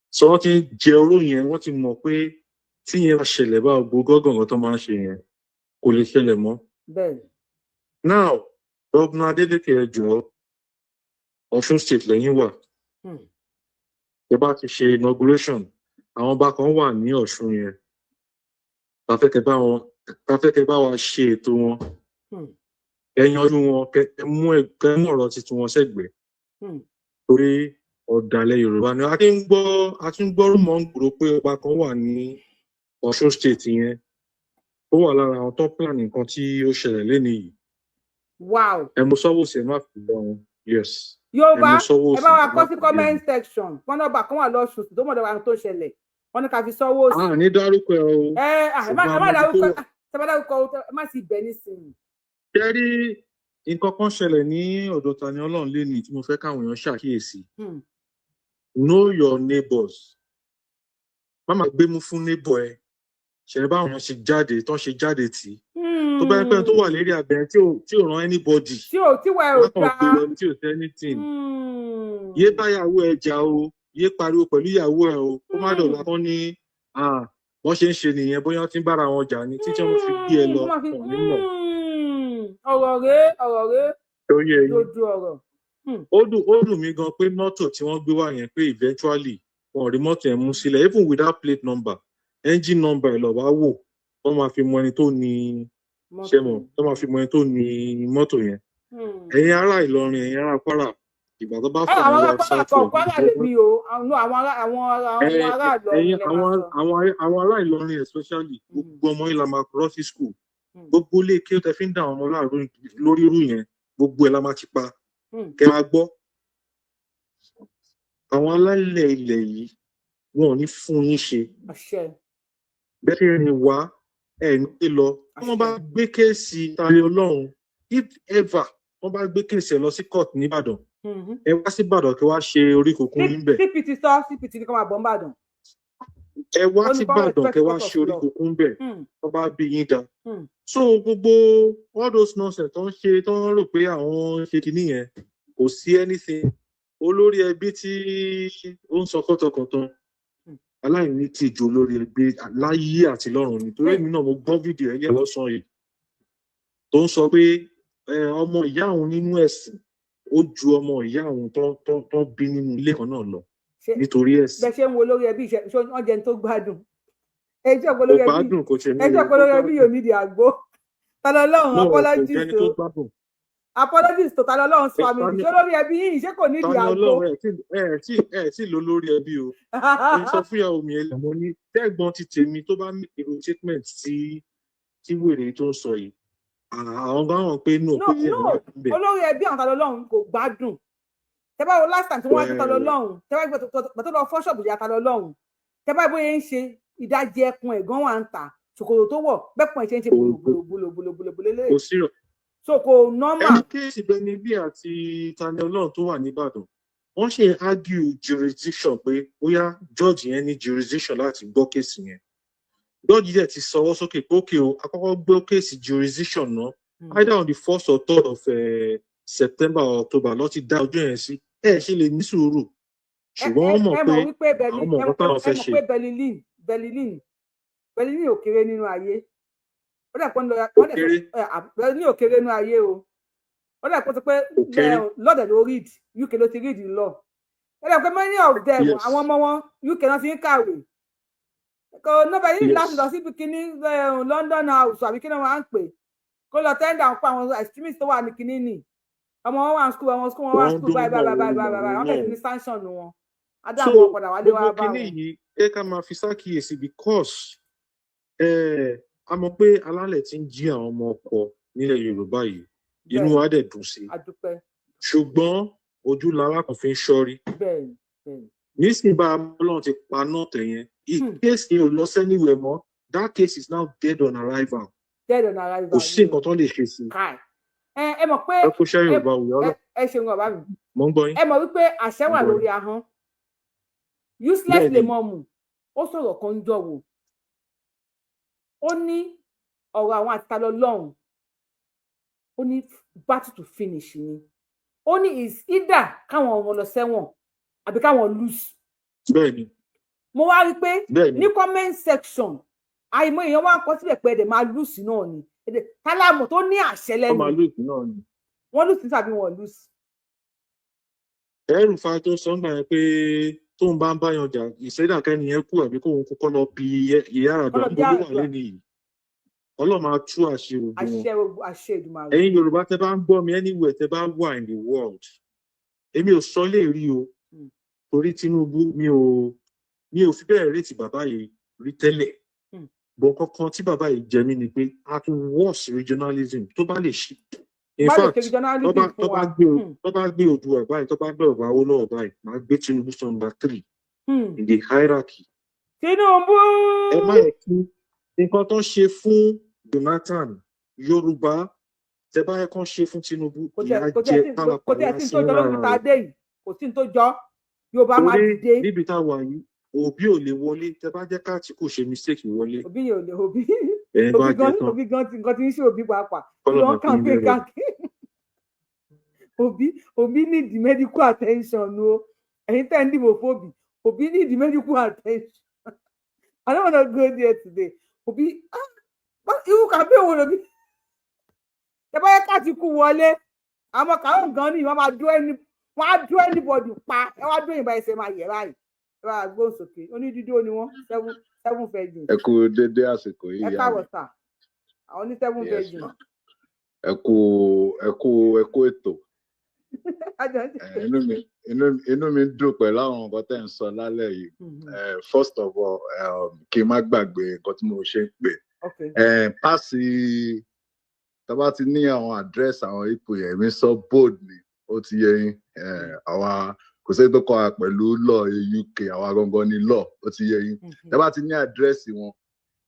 so wọ́n ti ń jẹ oró yẹn, wọ́n ti mọ̀ pé tí yẹn bá ṣẹlẹ̀, bá gbogbo gọ́gàngán tó máa ń ṣe yẹn kò lè ṣẹlẹ̀ mọ́. Now, Governor Adeleke, ẹ jọ̀ọ́, Ọ̀ṣun State lẹ́yìn wà. Tẹ́ bá ti ṣe inauguration, àwọn ọba kan wà ní Ọ̀ṣun yẹn tá fẹ́ kẹ́ bá wa ṣe ètò wọn. Ẹ yanjú wọn, kẹ́ mú ọ̀rọ̀ tuntun wọn sẹ́gbẹ̀ẹ́ torí ọ̀dàlẹ̀ Yorùbá ni. A ti ń gbọ́ rumour ń gbòòrò pé ọba kan wà ní Ọ̀ṣun State yẹn tó wà lára àwọn tó plan nǹkan tí ó ṣẹlẹ̀ lénìí yìí. Ẹ mú sọ́wọ́ sí, ẹ má fi bá wọn. Yes, ẹ Yorùbá, mú sọ́wọ́ ẹ sí, bá wa ẹ kọ má sí fi bá wọn. comment section. Wọn náà bà kán wà lọ́sùn tó mọ̀ dára tó ṣẹlẹ̀, wọn ní ká fi sọ́wọ́ sí. A ní dárúkọ ẹ o. Ẹ má Ṣùgbọ́n ẹ má a mọ ibi tó dárúkọ. wà. Ẹ má dárúkọ, ẹ má sì bẹ̀ nísìnyí. Ṣé rí nǹkan kan ṣẹlẹ̀ ní ọ̀dọ̀ Tani Ọlọ́run lénìí tí mo fẹ́ káwọn èèyàn ṣàkíyèsí? Know your neighbors. Má máa gbémú fún neighbor ẹ. Ṣẹlẹ̀ báwọn èèyàn ṣe jáde tán, ṣe jáde tì í, tó bá yẹ pé tó wà lérí abẹ tí ò ràn anybody, Tí ò tí wà ẹ ò wọn kàn dáa. gbé lọ ní tí ò sí anything. Yé báyàwó ẹ jà o, yé pariwo pẹ̀lú ìyàwó ẹ o, kó má dọ̀la tán ní ah, wọ́n ṣe ń ṣe nìyẹn, bóyá wọ́n ti ń bára wọn jà ní títí wọ́n fi gbé ẹ lọ, Tó máa fi wọn ní mọ̀. Ọ̀rọ̀ rèé, ọ̀rọ̀ rèé. Tó yẹ yín. Lójú ọ̀rọ̀. Ó dùn mí gan pé mọ́tò tí wọ́n gbé wá yẹn, pé eventually wọn ò rí mọ́tò yẹn mú sílẹ̀, even without plate number, engine number ẹ̀ lọ́ wá wò, wọ́n máa fi mọ ẹni tó ní ṣe Mọ́tò. mọ̀, wọ́n máa fi mọ ẹni tó ní mọ́tò yẹn. Ẹ̀yin ará Ìlọrin, ẹ̀yin ará Kwara, Ìgbà tó bá Ẹ fà àwọn wọ́n ará wá Kwara south kan, west. Kwara lèmi o, àwọn àwọn ará àwọn Ẹ àwọn ará Ìlọrin ẹ̀yin lẹ máa àwọn sọ. àwọn ará Ìlọrin especially, gbogbo ọmọ yìí la máa rọ́ sí school. Gbogbo ilé kí ó tẹ fi ń dà àwọn ọmọ láàrú lórí irú yẹn, gbogbo ẹ̀ la máa ti pa. Kẹ máa gbọ́, àwọn alálẹ̀ ilẹ̀ yìí, wọn ò ní fún yín ṣe. Àṣẹ. Bẹ́ẹ̀ ṣe rìn wá ẹ̀ ní pé lọ tí wọ́n bá Àṣẹ. gbé case Tani Ọlọ́run, if ever wọ́n bá gbé case ẹ̀ lọ sí court nìbàdàn, ẹ wá sí Ìbàdàn kí wá ṣe orí kunkun yín bẹ̀. CPT sọ, CPT ní kó máa bọ̀ nìbàdàn. Ẹ wá Ó ní sí kó Ìbàdàn respect kẹ wá court of ṣe orí law. kunkun bẹ̀ wọ́n bá bí yín da. So gbogbo all those nonsense tó ń ṣe, tó ń rò pé àwọn ń ṣe kinní yẹn, kò sí anything. Olórí ẹbí tí ó ń sọ kọ́tọkọ̀tàn, aláìní tìjú olórí ẹbí láyé àti lọ́run ni. Torí èmi náà, mo gbọ́ fídíò ẹ̀ lọ́sàn-án yìí tó ń sọ pé ọmọ ìyá òun nínú ẹ̀sìn ó ju ọmọ ìyá òun tó bí nínú ilé kan náà lọ Ṣé nítorí ẹ̀sìn. Bẹ ṣe ń wo olórí ẹbí ṣe ṣé wọ́n jẹun tó gbádùn? Ẹ jẹ́ Kò olórí ẹbí gbádùn, kò ṣe ní ẹ jẹ́ o, kò olórí ẹbí gbádùn. yóò nídìí àgbo. Tani Ọlọ́run No, kò apologies jẹ́ni o. tó gbádùn. Apologies tó Tani Ọlọ́run Ẹ family. Tani Ṣé olórí ẹbí yìí, ṣé kò nídìí Tani àgbo? Ọlọ́run, ẹ tí ló lórí ẹbí o. Mo sọ fún ìyàwó mi ẹ, mo ní tẹ́gbọ́n ti tèmi tó bá make irú statement tí wèrè tó ń sọ yìí, àwọn bá wọn pé no No, pé ẹ no, wà níbẹ̀. Olórí ẹbí àwọn Tani Ọlọ́run kò gbádùn. Tẹ bá wo last time tí wọ́n wá sí Tani Ọlọ́run, tẹ bá gbé tó lọ fọ́ ṣọ́ọ̀bù ìyá Tani Ọlọ́run, tẹ bá bóyá ń ṣe ìdajì ẹkùn ẹ̀gán wà ń tà, ṣòkòtò tó wọ̀ bẹ́kùn ẹ̀ ṣe ń ṣe bòlòbòlòbòlòbòlò lélẹ̀. Kò sí rọ. So kò normal. Ẹni case Benny B àti Tani Ọlọ́run tó wà nìbàdàn, wọ́n ṣe argue jurisdiction pé bóyá judge yẹn ní jurisdiction láti gbọ́ case yẹn. Judge dẹ̀ ti sọwọ́ sókè pé okay o, àkọ́kọ́ gbọ́ case jurisdiction náà either on the first or third of September or October ló ti dá ọjọ́ yẹn sí. Ẹ ṣe lè ní sùúrù, ṣùgbọ́n wọ́n mọ̀ Ẹ pé mọ̀ wípé àwọn mọ̀ nǹkan táwọn ẹ fẹ́ mọ̀ ṣe. pé Berlin Berlin Berlin ò kéré nínú ayé. Ó dẹ̀ pé ń lọ Kò wọ́n dẹ̀ kéré. sọ Berlin ò kéré nínú ayé o. Ó dẹ̀ pé ó ti pé Kò kéré. lọ́dẹ̀ ló read, UK ló ti read law. Ó dẹ̀ pé many of them, àwọn ọmọ wọn, UK náà ti ń kàwé. Kò ní Berlin láti lọ síbi kíní London House àbí kí ni wọ́n á ń pè kó lọ tender pa àwọn extremist tó wà ní kíní nì. Ọmọ wọn wà ní school, ọmọ school wọn wà Wọ́n school báyìí dún báyìí báyìí mọ̀ báyìí báyìí, wọ́n bẹ̀rẹ̀ sí náà. ní sanction wọn. So Adam wọn padà wálé wá gbogbo bá kinní wọn. yìí, ẹ ká máa fi ṣàkíyèsí because a mọ̀ pé alálẹ̀ ti ń jí àwọn ọmọ ọkọ nílẹ̀ Yorùbá yìí, inú wa dẹ̀ dùn sí i, Adúpẹ́. ṣùgbọ́n ojú lára kan fi ń ṣọ́rí. bẹ́ẹ̀ni bẹ́ẹ̀ni Nísìnyí bá Ọlọ́run ti paná tẹ̀ yẹn, case yẹn ò lọ sẹ́niwẹ̀ mọ́. That case is now dead on arrival. Dead on arrival. Kò sí nǹkan tó lè ṣe sí i. Kai, ẹ mọ̀ pé Ẹ kó ṣẹ́ Yorùbá òye ọlọ́. Ẹ ṣeun, bàbá mi. Mò ń gbọ́ yín. Ẹ mọ̀ wípé àṣẹ wà Mo ń gbọ́ lórí ahọ́n useless. Bẹ́ẹ̀ni. Lèmọ̀mù ó sọ̀rọ̀ kan ń jọ̀wọ́, ó ní ọ̀rọ̀ àwọn àtàlọ́ lọ́hùn, ó ní battle to finish ni. Ó ní is either káwọn ọmọ lọ sẹ́wọ̀n àbí káwọn lose. Mo wá rí i pé ní comment section, àìmọ̀ èèyàn wá ń kọ síbẹ̀ pé ẹ̀dẹ̀ máa lose náà ni ẹ̀dẹ̀ tálámù tó ní àṣẹ Wọ́n lẹ́nu. máa lose náà ni. Wọ́n lose tàbí wọ́n lose. El-Rufai tó sọ ń gbà yẹn pé tóun bá ń báyan jà, ìṣẹ́dá kẹ́ni yẹn kú àbí kóun kọ́kọ́ lọ bí ìyá àràdà Kọ́ lọ bí níbo ló wà àràdà. lẹ́nu yìí. Ọlọ́run máa tú àṣírí gbogbo wọn. Àṣẹ àṣẹ Èdùmàrè. Ẹ̀yin Yorùbá tẹ́ bá ń gbọ́ mi, anywhere tẹ́ bá wà in the world, èmi ò sọ lè rí o, torí Tinubu, mi ò fi bẹ́ẹ̀ rétí bàbá yìí rí tẹ́lẹ̀ bọ̀. Kankan tí bàbá yìí jẹ mí ni pé at worst regionalism tó bá lè ṣe, in Bá lè ṣe fact, regionalism tó bá fún tó bá wa. gbé tó bá gbé Oòduà báyìí, tó bá gbé ọba Awólọ́wọ̀ báyìí, máa gbé Tinubu sí number three in the hierarchy. Tinubu. Ẹ má yẹ kí nǹkan tó ń ṣe fún Jonathan, Yorùbá, tẹ bá yẹ kán ṣe fún Tinubu, Kò tẹ ìyà kò tẹ jẹ sí kò tẹ pálapàla sí sí tó jọ lórí lára ta rẹ̀. dé yìí, kò sí tó jọ, Yorùbá máa Torí dìde. níbi tá a wà yìí, Òbí ò lè wọlé. Tẹ bá jẹ́ káàtì kò ṣe mistake wọlé, Òbí yẹn ò lè Òbí. ẹ bá Òbí jẹ gan tán. Òbí gan ti nǹkan ti ń ṣe Òbí pàápàá Kọ́lọ̀ lọ máa fi ń campaign bẹ̀rẹ̀. káàkiri. Òbí, Òbí need the medical attention o. Ẹ̀yin tẹ́ ń dìbò fóbi, Òbí need the medical attention. I don't wanna go there today. Òbí, ah, irú campaign wo lòbí? Ẹ bá yẹ ká ti kú wọlé, àwọn kàwọn gan ni wọn máa dúró ẹni, wọn á dúró anybody pa. Ẹ wá dúró yìnbọn, ẹsẹ máa yẹ báyìí. Ẹ bá gbóhùn sókè, onídídó ni wọn, seven seven virgin. Ẹ kú dédé àsìkò yìí, Ẹ ìyá mi. káàbọ̀ sà, àwọn ní seven Yes virgin. ma, ẹ kú ẹ kú ẹ kú ètò. Àjọ ń ṣètò. Inú mi dùn pẹ̀lú àwọn nǹkan tẹ́ ń sọ lálẹ́ yìí. First of all, kí n má gbàgbé nǹkan tí mo ṣe ń pè. Pàṣẹ tá bá ti ní àwọn address àwọn ipò yẹn, mi sọ bold ni, ó ti yé yín. Àwa kò sí tó kọ́ wa pẹ̀lú law UK, àwa gangan ni law, ó ti yé yín. Tá bá ti ní address wọn,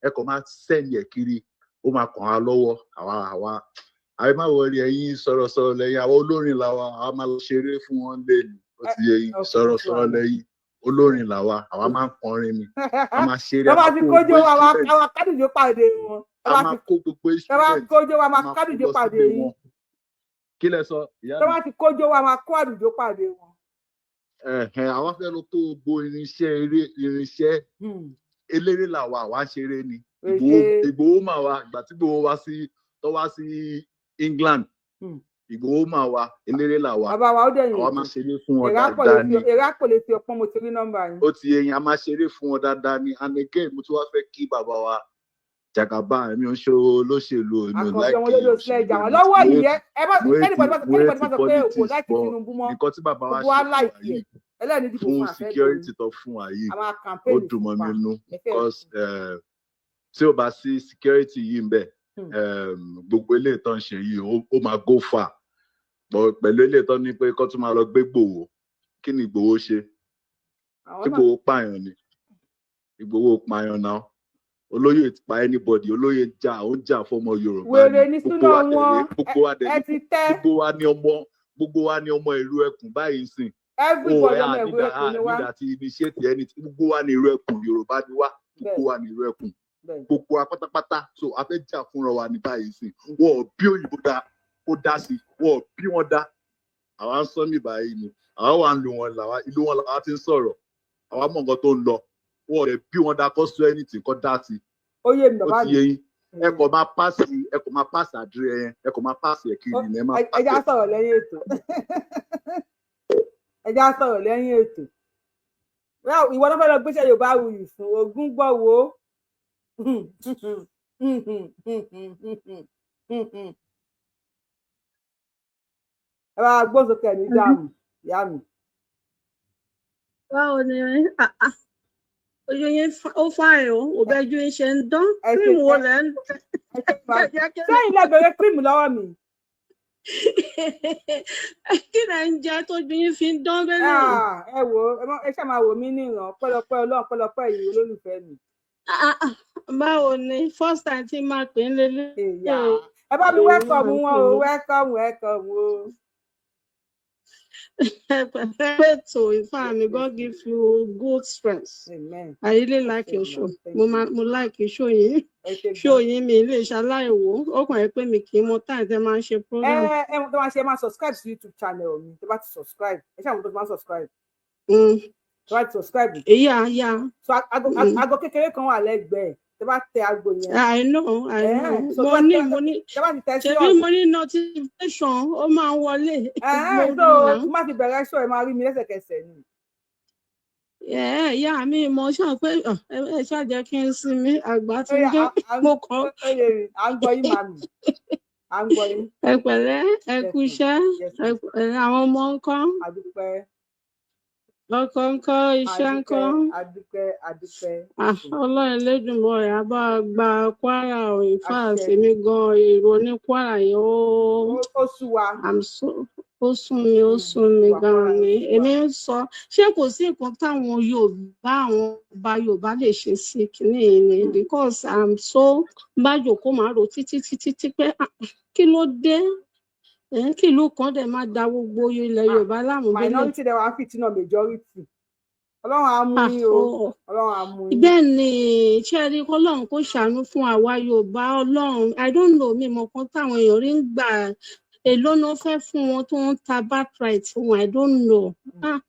ẹ kàn máa send ẹ̀ kiri, ó máa kàn á lọ́wọ́. Àwa àyè má wọrí, ẹ̀yin sọ̀rọ̀sọ̀rọ̀ lẹ́yìn, àwọn olórin làwa, àwa máa lọ ṣeré fún wọn lẹ́nu, ó ti yé yín. Sọ̀rọ̀sọ̀rọ̀ lẹ́yìn, olórin làwa, àwa máa ń kọrin ni, a máa ṣeré, Tó a bá máa ti kó kójó gbogbo wa wa instrument, àwa kádùjọ pàdé wọn. Tó a bá máa ti kó gbogbo tó bá instrument, kójó wa a máa máa kó kádùjọ lọ pàdé sílé yín. wọn. Kí lẹ sọ, ìyá Tó mi? bá ti kójó wa máa kó àdùjọ pàdé wọn. Ẹ̀hẹ̀n, àwa fẹ́ lọ kó gbogbo irinṣẹ́ eré, irinṣẹ́ eléré làwa, àwa ń ṣeré ni. Ìgbòho Ṣe Ìgbòho mà wá ìgbà tí Ìgbòho wá sí, tó wá sí England. Ìgbòho mà wá, eléré làwa, Bàbá wa, ó dẹ̀yìn àwa ètò. máa ṣeré fún wọn Èrè àpò lè dáadáa fi ni. Èrè àpò lè fi ọpọ́n, mo ti rí nọ́mbà yín. Ó ti yé yín, a máa ṣeré fún wọn dáadáa ni. And again, mo tún wá fẹ́ kí bàbá wa Jagaban. Èmi ò ń ṣe olóṣèlú, èmi ò Àkànbí like ọmọ olódò sílẹ̀ ìjà òṣèlú. wọn lọ́wọ́ yìí. Ẹ má Mo hate anybody má mo anybody hate má sọ pé kò politics, like but Tinubu mọ́. nǹkan tí bàbá wa Gbogbo wa ṣe fún wa like ẹ̀. yìí, Ẹlẹ́ni dìbò fún fún àfẹ́ security tó fún wa yìí, a máa ó campaign dùn mọ́ fún mi pa nú, ẹ fẹ́ because tí ò bá sí security yìí ń bẹ̀, gbogbo eléyìí tó ń ṣe yìí, ó máa go far. But pẹ̀lú eléyìí tó ní pé kó tún máa lọ gbé Ìgbòho, kí ni Ìgbòho ṣe? Àwọn Tí náà Ìgbòho pààyàn ni? Ìgbòho pààyàn náà, olóyè pa anybody? Olóyè jà, ó ń jà fọmọ Yorùbá Wèrè ni. ní Gbogbo súná wa wọn. dẹ̀ gbogbo wa dẹ̀ Ẹ ti tẹ́. Gbogbo wa ní ọmọ ìlú ẹkùn báyìí sìn o. Everybody Ẹ ọmọ ìlú ànídà ẹkùn ni wá. Ànídà ti initiate ẹni tí gbogbo wa ní ìlú ẹkùn, Yorùbá ni wá, gbogbo wa ní ìlú ẹkùn, gbogbo wa pátápátá. So a fẹ́ jà fúnra wa ní báyìí sìn. Wọn ò bí òyìnbó dá kó dá sí, wọn ò bí wọn dá. Àwa ń sọ mí báyìí ni àwa wà ń lu wọn, làwa ìlú wọn làwa ti ń sọ̀rọ̀, àwa mọ̀ nǹkan tó ń lọ. Wọn ò dẹ̀ bí wọn dá kó sọ anything, kó dá sí. Ó yé mi, Ó bàbá ti mi. yé yín. Ẹ kò máa pass, ẹ kò máa pass àdúrà yẹn, ẹ kò máa pass ẹ kiri ni ẹ máa Ẹ pass já ẹ. sọ̀rọ̀ lẹ́yìn ètò, ẹ já sọ̀rọ̀ lẹ́yìn ètò. Bóyá ìwọ náà fẹ́ lọ gbéṣẹ́ Yorùbá wuyì fún ogún gbọ́ wo. Ẹ bá gbósókè ní dààmú ìyá mi. Báwo ni? Ah, ah. Ojú yín ó fààyàn o, òbẹ́jú yín ṣe ń dán. Ẹ ṣe Cream wo ẹ lẹ́ ń ẹ ṣe máa jẹ́ kí sẹ́yìn lẹ bèrè cream lọ́wọ́ mi. Kí lẹ ń jẹ tójú yín fi ń dán bẹ́lẹ̀ yìí? Ah, ẹ wò ó, ẹ ṣáà máa wò mí níran, pẹ́lọpẹ́ Ọlọ́run, pẹ́lọpẹ́ yìí olólùfẹ́ mi. Ah, ah, báwo ni? First time tí máa pè ń lélẹ̀ Èyà, o. ẹ bá mi welcome Máa wọn pè o. yín. Welcome, welcome o. Pẹ̀tọ̀ ìfà mi, God give you good strength. Amen. I really like your Amen. show. Thank Mo you. máa mo like show yín. Ẹ ṣe Show gan. yín, mi lè ṣaláìwò. Ó kàn yẹ pé mi kì í mọ táì tẹ́ máa ń ṣe Ẹ program. ẹ tó máa ṣe, ẹ máa subscribe sí YouTube channel mi. Tó bá ti subscribe, ẹ ṣáà mo tó máa subscribe. Tó bá ti subscribe, Yeah. so aago kékeré kan wà lẹ́gbẹ̀ẹ́, tó bá tẹ aago yẹn. I know, I know. So tó Mo bá ní tẹ mo ní tó bá ti tẹ sí ṣebí ọ̀dọ̀. mo ní notification, ó máa ń wọlé. Mo rí So náà. tí má ti bẹ̀rẹ̀ show, ẹ máa rí mi lẹ́sẹ̀kẹsẹ̀ ni. Yeah, yeah, mi mo ṣáà pé ẹ ṣáà jẹ́ kí n sinmi, àgbà Ó ti yá, dé. à Mo kọ́ ó yé mi, à ń gbọ́ yín, màmí, à ń gbọ́ yín. Ẹ pẹ̀lẹ́, ẹ Yes kú ma. iṣẹ́, Yes ẹ ma. pẹ̀lẹ́, àwọn ọmọ ńkọ́, Àdúpẹ́. ọkọ ńkọ́, iṣẹ́ ńkọ́. Àdúpẹ́, àdúpẹ́, àdúpẹ́. Ah, Ọlọ́run Elédùmarè á bá wa gba Kwara o. In fact, Àṣẹ. èmi gan, èrò ní Kwara yẹn ó Ó sú wa. I'm so ó sún mi, ó sún mi Wà gan Kwara, ó ni. sú wa. Èmi ń sọ, ṣé kò sí nǹkan táwọn Yorùbá, àwọn ọba Yorùbá lè ṣe sí kinní yìí ni? Because I'm so bá jòkó, máa rò títí títí tí pé ah, kí ló dé? Kí ìlú kan dẹ̀ máa da gbogbo ilẹ̀ Ah, Yorùbá láàmú bẹ́lẹ̀. Minority dẹ̀ wá fìtínà majority. Ọlọ́run á mú Ah, yín o. ó Ọlọ́run á mú yín. Bẹ́ẹ̀ ni, ṣé ẹ rí, kọ́lọ́run kó ṣàánú fún àwa Yorùbá. Ọlọ́run, I don't know, mi mọ̀ kan táwọn èèyàn rí ń gbà, èló náà fẹ́ fún wọn tó ń ta birthright fún wọn, I don't know. Ah,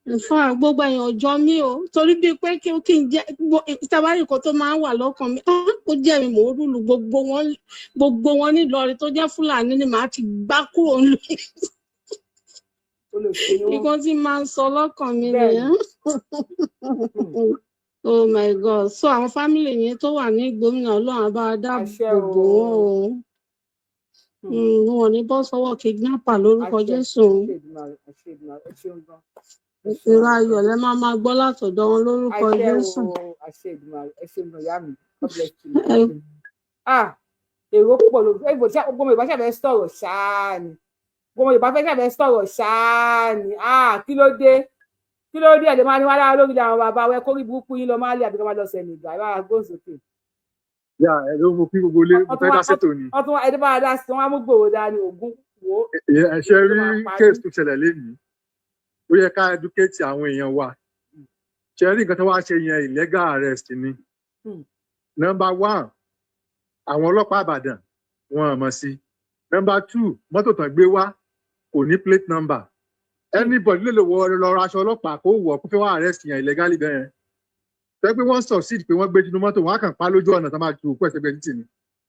in fact, gbogbo èèyàn ọjọ́ mi o, torí bíi pé kí n jẹ́ tábàárì kan tó máa ń wà lọ́kàn mi, ah, ó jẹ́ mi mò ń rúlu gbogbo wọn, gbogbo wọn nílọrin tó jẹ́ Fúlàní ni màá ti gbá kúrò nílùú. Olóṣèlú ni wọ́n. Nǹkan tí máa ń sọ lọ́kàn mi Bẹ́ẹ̀ nìyẹn. ni. Oh my God. So àwọn family yẹn tó wà ní gómìnà, Ọlọ́run á bá wa dáàbò Àṣẹ bò o. wọ́n o. Wọn ò ní bọ́ sọ́wọ́ kidnapper lórúkọ Àṣẹ. Jésù. Àṣẹ Èdùmàrè, àṣẹ Èdùmàrè, ẹ ṣeun gan, ẹ ṣeun. Ìró ayọ̀ lẹ máa máa gbọ́ látọ̀dọ̀ wọn lórúkọ Àṣẹ Jésù. o, àṣẹ Èdùmàrè, ẹ ṣeun gan, ìyá mi. God bless you. Ẹ ṣeun. Ah, èrò pọ̀ lórí ẹ bò tí gbogbo ọmọ Yorùbá ṣàfẹ́ sọ̀rọ̀ ṣáá ni, gbogbo ọmọ Yorùbá fẹ́ ṣàfẹ́ sọ̀rọ̀ ṣáá ni. Ah, kí ló dé? Kí ló dé? Ẹ̀ lè máa ní wá lára lórí àwọn bàbá wa kórí burúkú yín lọ máa lé àbíkọ́ máa lọ sẹ̀nìgà ẹ bá wa gbóhùn sókè. Yà ẹ ló mú kí gbogbo ilé, mo fẹ́ dá sétò ni. Wọ́n tún wá ẹni bá wa dá sí wọn á mú gbòòrò dání ògún wò ó. Ẹ ṣe rí case tó ṣẹlẹ̀ lénìí, ó yẹ ká educate àwọn èèyàn wa. Ṣe rí nǹkan tó wá ṣe yẹn, illegal arrest ni. Number one, àwọn ọlọ́pàá Ìbàdàn wọn ò mọ̀ sí. Number two, mọ́tò tán gbé wá kò ní plate number. Anybody lè lè wọ lọ ra aṣọ ọlọ́pàá kó wọ̀ kó fẹ́ wá arrest yẹn illegally bẹ́ẹ̀ yẹn. Tẹ́ pé wọ́n succeed pé wọ́n gbé tinú mọ́tò wọn á kàn pa lójú ọ̀nà tó máa ju òkú ẹ̀sẹ̀ gbẹ títì ni.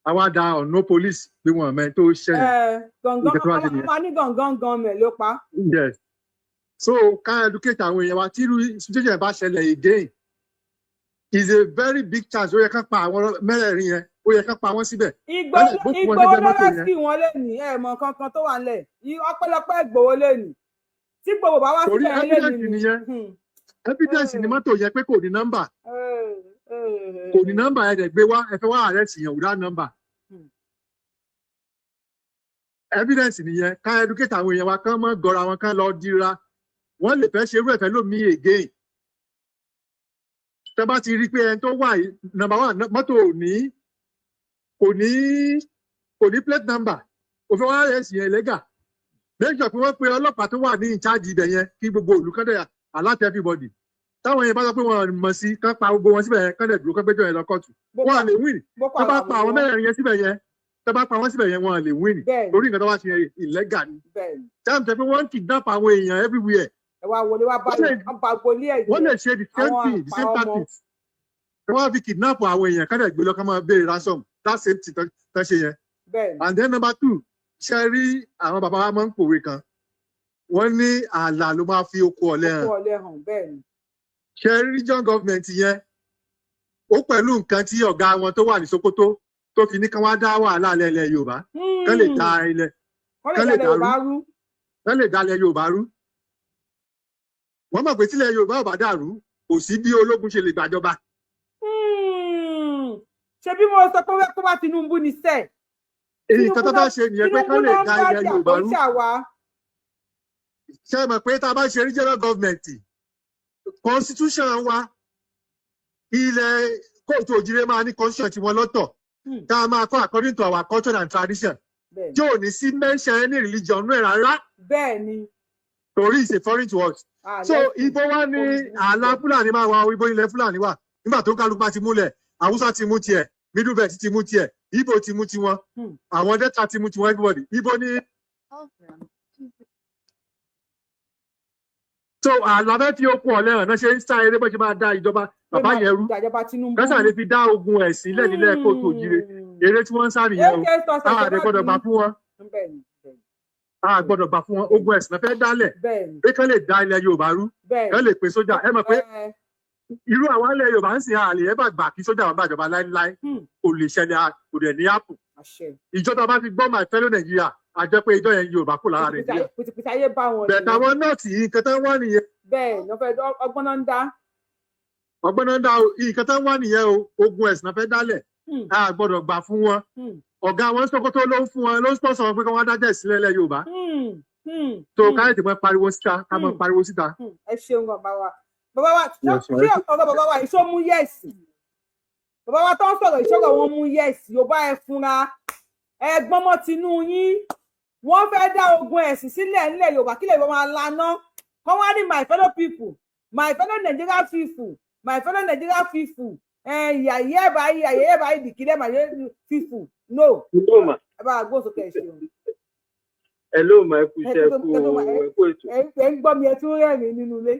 Àwa da ọ̀nà police pé wọn mẹ́ tó ṣẹlẹ̀. Ẹ gangan. Nǹkan tó wá ṣe nìyẹn. Ọmọ ní gangan gan mẹ ló pa. Yes, so ká educate àwọn èèyàn wa. Tí irú situation yẹn bá ṣẹlẹ̀ again, is a very big chance. Ó yẹ ká pa àwọn mẹ́rẹ̀ẹ̀rin yẹn, ó yẹ ká pa wọ́n síbẹ̀. Ìgbòho Wọ́n lè gbókùn wọn Ìgbòho sẹ́gbẹ́ ló mọ́tò yẹn. Rescue wọn lẹ́nìí, ẹ mọ kankan tó wà nílẹ̀. Ọpẹ́lọpẹ́ Ìgbòho lẹ́nìí tí Ìgbòho bá wá Torí síbẹ̀ evidence lẹ́nìí ni. nìyẹn, evidence ni mọ́tò yẹn pé kò ní nọ́mbà, kò ní nọ́mbà. Ẹ̀ dẹ̀ gbé wá, ẹ fẹ́ wá arrest yẹn without number. Evidence nìyẹn. Ká educate àwọn èèyàn wa kán mọ́ gọra wọn, kán lọ dira. Wọ́n lè fẹ́ ṣerú ẹ̀fẹ́ lómi again. Tẹ́ bá ti rí i pé ẹni tó wà yìí, number one, mọ́tò ò ní kò ní plate number, òfin wọn arrest yẹn illegal. Make sure pé wọ́n pe ọlọ́pàá tó wà ní in charge ibẹ̀ yẹn, kí gbogbo ìlú kán dẹ̀ alert everybody. Táwọn yẹn bá sọ pé wọn mọ̀ sí, kán pa gbogbo wọn síbẹ̀ yẹn, kán dẹ̀ dúró, kán gbẹ́jọ́ yẹn lọ kóòtù. Boko Wọn lè win. Boko Tó bá Haram pa àwọn ni wọ́n. mẹ́rẹ̀ẹ̀rin yẹn síbẹ̀ yẹn, tó bá pa wọ́n síbẹ̀ yẹn, wọn lè win. Torí nǹkan tó wá ṣe illegal ni. Táwọn tẹ pé wọ́n ń kidnap àwọn èèyàn everywhere. Ẹ wá wọlé wá bá Wọ́n lè wọn bá gbolé ẹ̀ wọ́n lè jẹ́ ṣe the same àwọn thing, the same àpá ọmọ. tactics tí wọ́n fi kidnap àwọn èèyàn, kán dẹ̀ gbé lọ, kán máa béèrè ransom, that same thing tán ṣe yẹn. And then number two, ṣe rí àwọn bàbá wa máa ń pòwe kan, wọ́n ní ààlà ló máa fi oko ọ̀lẹ hàn. Oko ọ̀lẹ hàn, bẹ́ẹ̀ni. Ṣe rí region government yẹn, ó pẹ̀lú nǹkan tí ọ̀gá wọn tó wà ní Sokoto tó fi ní kán wá dá wàhálà lẹ́lẹ̀ Yorùbá, kán lè da ilẹ̀ kán lè kán lè dalẹ̀ dàrú, Yorùbá rú. Kán lè dalẹ̀ Yorùbá rú. Wọ́n mọ̀ pé tílẹ̀ Yorùbá ò bá dàrú, kò sí bí ológun ṣe lè gbàjọba. Ṣé bí mo sọ pé kó bá Tinubu ní sẹ́ẹ̀. Nǹkan tó bá ṣe nìyẹn pé Tinubu kán lè ló ń da bá ilẹ̀ jà Yorùbá kó rú. ṣà wá. Ṣé ẹ mọ̀ pé tá a bá ṣe regional government, constitution wa, ilẹ̀ kóòtù òjìrè máa ní constitution tiwọn lọ́tọ̀, tá a máa kọ́ according to our culture and tradition, tí ò ní sí mention any religion nú ẹ̀ rárá, torí it's a foreign to us. So ibo wa ní ààlà Fúlàní máa wà? Ibo ilẹ̀ Fúlàní wà nígbà tó kálukú bá ti múlẹ̀? Haúsá ti mú tiẹ̀, Middle Belt ti mú tiẹ̀, Igbo ti mú tiwọn, àwọn Delta ti mú tiwọn, everybody, ibo ní. So ààlà fẹ́ fi okun ọ̀lẹ́ hàn náà ṣe ń sá eré bó ṣe máa da ìjọba bàbá yẹn rú, ìjọba Tinubu. Kásà lè fi dá ogun ẹ̀sìn lẹ̀ nílẹ̀ kóòtù òjìrè. Eré tí wọ́n ń sá nìyẹn o. AK success. A àdè gbọ́dọ̀ gbà fún wọn, a gbọ́dọ̀ gbà fún wọn. Ogun ẹ̀sìn náà fẹ́ dálẹ̀ pé kán lè da ilẹ̀ Yorùbá rú, kán lè pe sójà. Ẹ mọ̀ pé irú àwọn ilẹ̀ Yorùbá ń sìn, àlè ẹ bá gbà kí sójà wọn bàjọba láíláí. Kò lè ṣẹlẹ̀, kò dẹ̀ ní àpò. Ìjọba bá ti gbọ́, my fellow Nàìjíríà, a jẹ́ pé ìjọ yẹn Yorùbá kò lára Nàìjíríà. Pìtìpìtì ayé bá wọn. Bẹ̀ẹ̀ táwọn nọ́ọ̀tì yìí, nǹkan tán wá nìyẹn. Bẹ́ẹ̀ ni wọ́n fẹ́ ọgbọ́n náà ń dá. Ọgbọ́n náà ń dá o. Nǹkan tán wá nìyẹn o. Ogun ẹ̀sìn náà fẹ́ dálẹ̀. A gbọ́dọ̀ gbà fún wọn. Ọ̀gá wọn Sókótó ló ń fún wọn, ló ń sponsor wọn pé kí wọ́n dájẹ́ ìsílẹ̀ ilẹ̀ Yorùbá. Tó káyọ̀tì mọ́ pariwo síta, ká mọ́ pariwo síta. Ẹ ṣeun gan, bàbá wa. Bàbá wa, Yes, ṣé ọ̀rọ̀ bàbá wa ìṣó mú yes? Bàbá wa tó ń sọ̀rọ̀ ìṣòro wọn mú yes. Yorùbá, ẹ fúnra ẹ gbọ́n mọ́ tinú yín. Wọ́n fẹ́ dá ogun ẹ̀sìn sílẹ̀ nílẹ̀ Yorùbá kí lè wọ́n máa laná kọ́ wá ní my fellow people, my fellow Nigeria people, my fellow Nigeria people, ìyà yẹ́ báyìí, ìyà yẹ́ báyìí dìkílẹ̀ my people no. Hello ma. Ẹ bá wa gbóhùn sókè, ẹ ṣeun. Hello ma, ẹ kú ẹ iṣẹ́, ẹ tó kú ẹ tó ẹ kú ètò. Ẹ ń gbọ́ mi, ẹ tún rẹ́rìn-ín nínú ilé,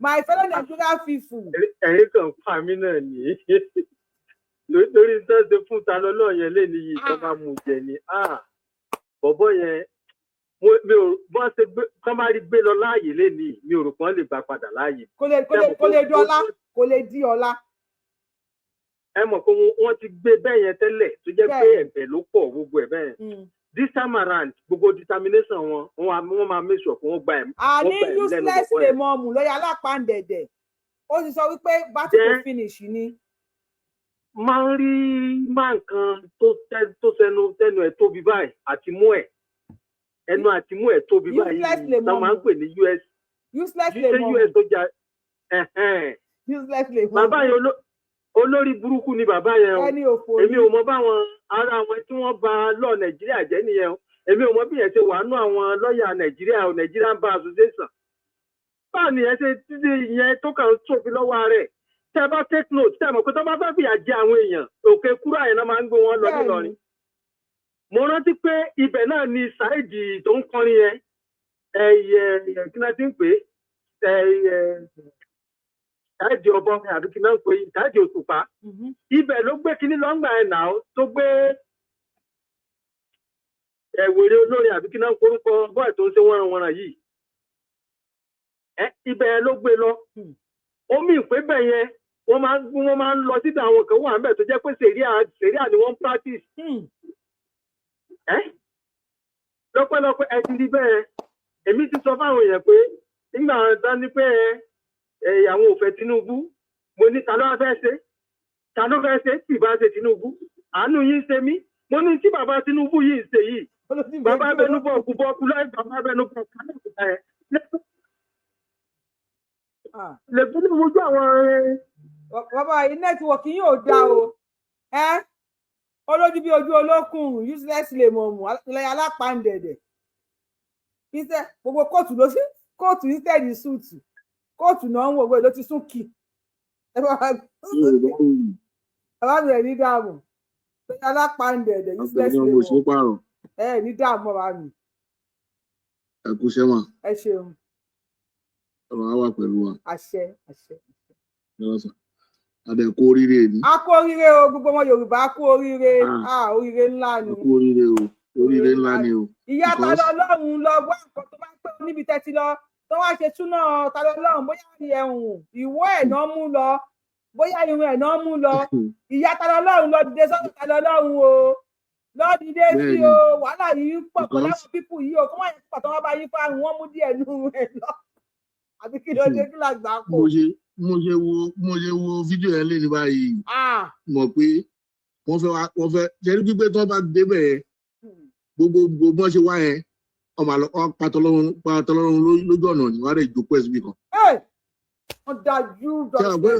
my fellow Nigeria people. Ẹ̀rín kan pa mí náà ní torí tó ṣe fún ta lọ́lọ́ yẹn léni yìí, tó bá mú jẹ ni. Ah, bọ̀bọ́ yẹn, mi ò bọ́n ṣe gbé kán bá rí gbé lọ láàyè léni, mi ò rò pọ́n lè bá padà láàyè. Kò lè di ọlá, kò lè di ọlá. Ẹ mọ̀ pé wọ́n ti gbé bẹ́ẹ̀ yẹn tẹ́lẹ̀ tó jẹ́ pé ẹ̀bẹ̀ ló pọ̀ gbogbo ẹ̀ bẹ́ẹ̀. This time around, gbogbo determination wọn, wọ́n máa make sure pé wọ́n gba ẹ̀mí, wọ́n Àní gba ẹ̀mí lẹ́nu useless bọ̀bọ́ lè yẹn. mọ ọmù lọ́yà alápàǹdẹ̀dẹ̀. Ó ti sọ wípé battle to Then finish ni. Máa ń rí máa nǹkan tó tó sẹnu tẹnu ẹ̀ tóbi báyìí àti mú ẹ̀, ẹnu àti mú ẹ̀ tóbi báyìí, Useless lè tá mọ máa ń ọmù. pè ní US Useless lè ṣé mọ US ọmù. tó jà ẹ̀hẹ́n. Useless lè mọ Bàbá ọmù. yẹn, olórí burúkú ni bàbá yẹn o. Ẹni òfò Èmi ni. ò mọ báwọn ará àwọn tí wọ́n bà lọ Nàìjíríà jẹ́ nìyẹn o. Èmi ò mọ bí yẹn ṣe wà nú àwọn lọ́ọ̀yà Nàìjíríà o, Nigerian Bar Association. Báwo ni yẹn ṣe títí ìyẹn tó kàn ń tóbi lọ́wọ́ rẹ̀? Tẹ́ bá take note, tẹ́ mọ̀ pé tó bá fẹ́ fìyà jẹ àwọn èèyàn, Òkè Kúrà yẹn náà máa ń gbé wọn lọ nílọrin. Mo rántí pé ibẹ̀ náà ni Saheed tó ń kọrin yẹn, ẹyẹ kí náà ti ń pè é, ẹyẹ Saheed ọbọ àbí kí náà ń pè é, Saheed Òṣùpá, ibẹ̀ ló gbé kinní lọ́ngbà ẹ̀ náà tó gbé ẹ̀wèrè olórin àbí kí náà ń korúkọ bọ́ọ̀ tó ń ṣe wọ́nranwọ́nran yìí ẹ, ibẹ̀ ló gbé lọ. Omi ìpè bẹ̀ yẹn, wọ́n máa ń lọ síbi àwọn kan wà níbẹ̀ tó jẹ́ pé sẹ̀ríà sẹ̀ríà ni wọ́n ń practice ẹ́. Lọ́pẹ́lọpẹ́ ẹ ti rí bẹ́ẹ̀. Èmi ti sọ fáwọn èèyàn pé nígbà tán ní pé ẹ àwọn ò fẹ́ Tinubu, mo ní ta ló wá fẹ́ ṣe, ta ló fẹ́ ṣe tí ìbá ṣe Tinubu? Àánú yín ṣe mí. Mo ní tí bàbá Tinubu yìí ṣe yìí, bàbá bẹnu bọ̀ kú bọ́ kú láì bàbá bẹnu bọ̀ kú láì lè fún ní ojú àwọn. Bàbá yìí, network yín ò dáa o. Ẹ olójú bí ojú olókùn, useless lè mọ̀ mù lẹ́yìn alápàǹdẹ̀dẹ̀. Iṣẹ́ gbogbo kóòtù ló sí kóòtù instead suit kóòtù náà ń wò wé ló ti sún kì. Bàbá mi, ẹ̀ ní dààmú. Lẹ́yìn alápàǹdẹ̀dẹ̀, useless lè mọ̀. Ẹ ní dààmú, bàbá mi. Ẹ kú sẹ́wọ̀n. Ẹ ṣeun. Ọ̀rọ̀ á wà pẹ̀lú wa. Àṣẹ, àṣẹ. Adẹ kú oríire ni. A kú oríire o, gbogbo ọmọ Yorùbá, a kú oríire. Ah, oríire ńlá ni. A kú oríire o, oríire ńlá ni o. Ìyá ta lọ lọ́run lọ wá nǹkan tó bá pẹ́ níbi tẹ́tí lọ tó wá ṣe túná ta lọ lọ́run, bóyá ẹ̀hùn ìwọ ẹ̀ náà mú lọ, bóyá irun ẹ̀ náà mú lọ. Ìyá ta lọ lọ́run lọ dìde sọ́dọ̀ ta lọ lọ́run o, lọ dìde sí o. Wàhálà yìí ń pọ̀ pẹ̀lú àwọn people yìí o, kó má yẹ kó pàtó wọn bá yín fáwọn wọn mú díẹ̀ nù ẹ̀ lọ, àbí kí ló dé? Kí làgbà kò. Mo ṣe wo fídíò yẹn lé ní báyìí, mọ̀ pé wọ́n fẹ́ wá, wọ́n fẹ́ jẹ́rí pípé tí wọ́n bá débẹ̀ yẹn, gbogbo gbogbo bọ́n ṣe wá yẹn, wọ́n máa lọ wọ́n patọ́lọ́run lójú ọ̀nà ni wọ́n á lè jókòó ẹ̀ síbi kan. Wọ́n dájú. Ṣé ọ̀pẹ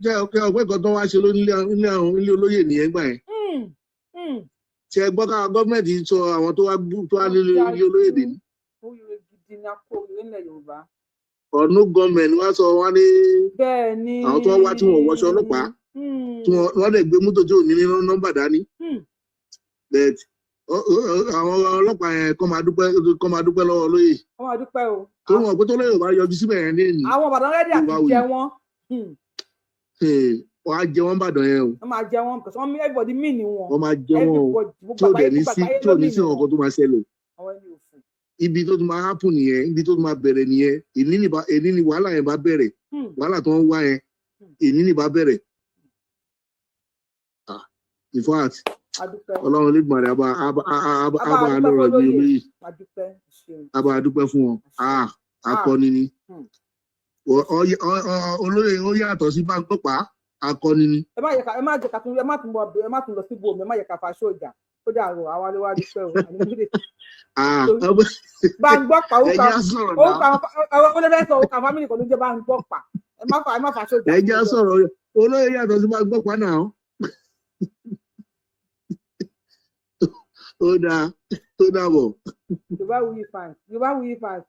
ṣé ọ̀pẹ kan tó wá ṣe lónílé àwọn ilé olóyè nìyẹn gbà yẹn? Ṣe ẹ gbọ́ ká gọ́ọ̀mẹ̀ntì sọ àwọn tó wá nílé ilé olóyè dè ní. Oríire gidi ni a kó oríire nílẹ̀ Yorùbá. Ọ̀nù gọ́ọ̀mẹ̀ntì wá sọ wọ́n ní bẹ́ẹ̀ ni àwọn tó wá tí wọ́n wọṣọ ọlọ́pàá, tí wọ́n lè gbé mọ́tò tí ò ní ní nọ́mbà dání. But àwọn ọlọ́pàá yẹn kọ́ máa dúpẹ́ lọ́wọ́ olóyè. Kọ́ máa dúpẹ́ o. Tó wọn pé tó lóye ò bá yọjú síbẹ̀ yẹn ní èyí. Àwọn Ìbàdàn ready àti jẹ wọ́n. Wọ́n á jẹ wọ́n Bàdàn yẹn o. Wọ́n máa jẹ wọ́n because wọ́n everybody mean wọn. Wọ́n máa jẹ wọ́n o, tí ò dẹ̀ ní sí, tí ò ní sí nǹkan tó máa ṣẹlẹ̀. Ibi tó ti máa happen nìyẹn, ibi tó ti máa bẹ̀rẹ̀ nìyẹn. Èní ni wàhálà yẹn bá bẹ̀rẹ̀. Wàhálà tó ń wá yẹn, èní ni bá bẹ̀rẹ̀. In fact, Ọlọ́run Olódùmarè á bá lọ́rọ̀ bí olóyè, á bá dúpẹ́ fún wọn. Akọni ni olóyè, ó yàtọ̀ sí báńkọ́pá, akọni ni. Ẹ má yẹ ká, ẹ má jẹ ká tún, ẹ má tún bọ, ẹ má tún lọ síbò mi, ẹ má yẹ ká fa sójà ó dàrú. Àwa ló wá dúpẹ́ o. Báńgbọ́pá, orúkọ àwọn olóyè sọ, orúkọ family kan ló jẹ́ Báńgbọ́pá. Ẹ má fa sójà. Ẹ jẹ́ sọ̀rọ̀, olóyè yàtọ̀ sí Báńgbọ́pá náà. Ó dáa, tó dàbọ̀. Yorùbá Wuyi fans, Yorùbá Wuyi fans,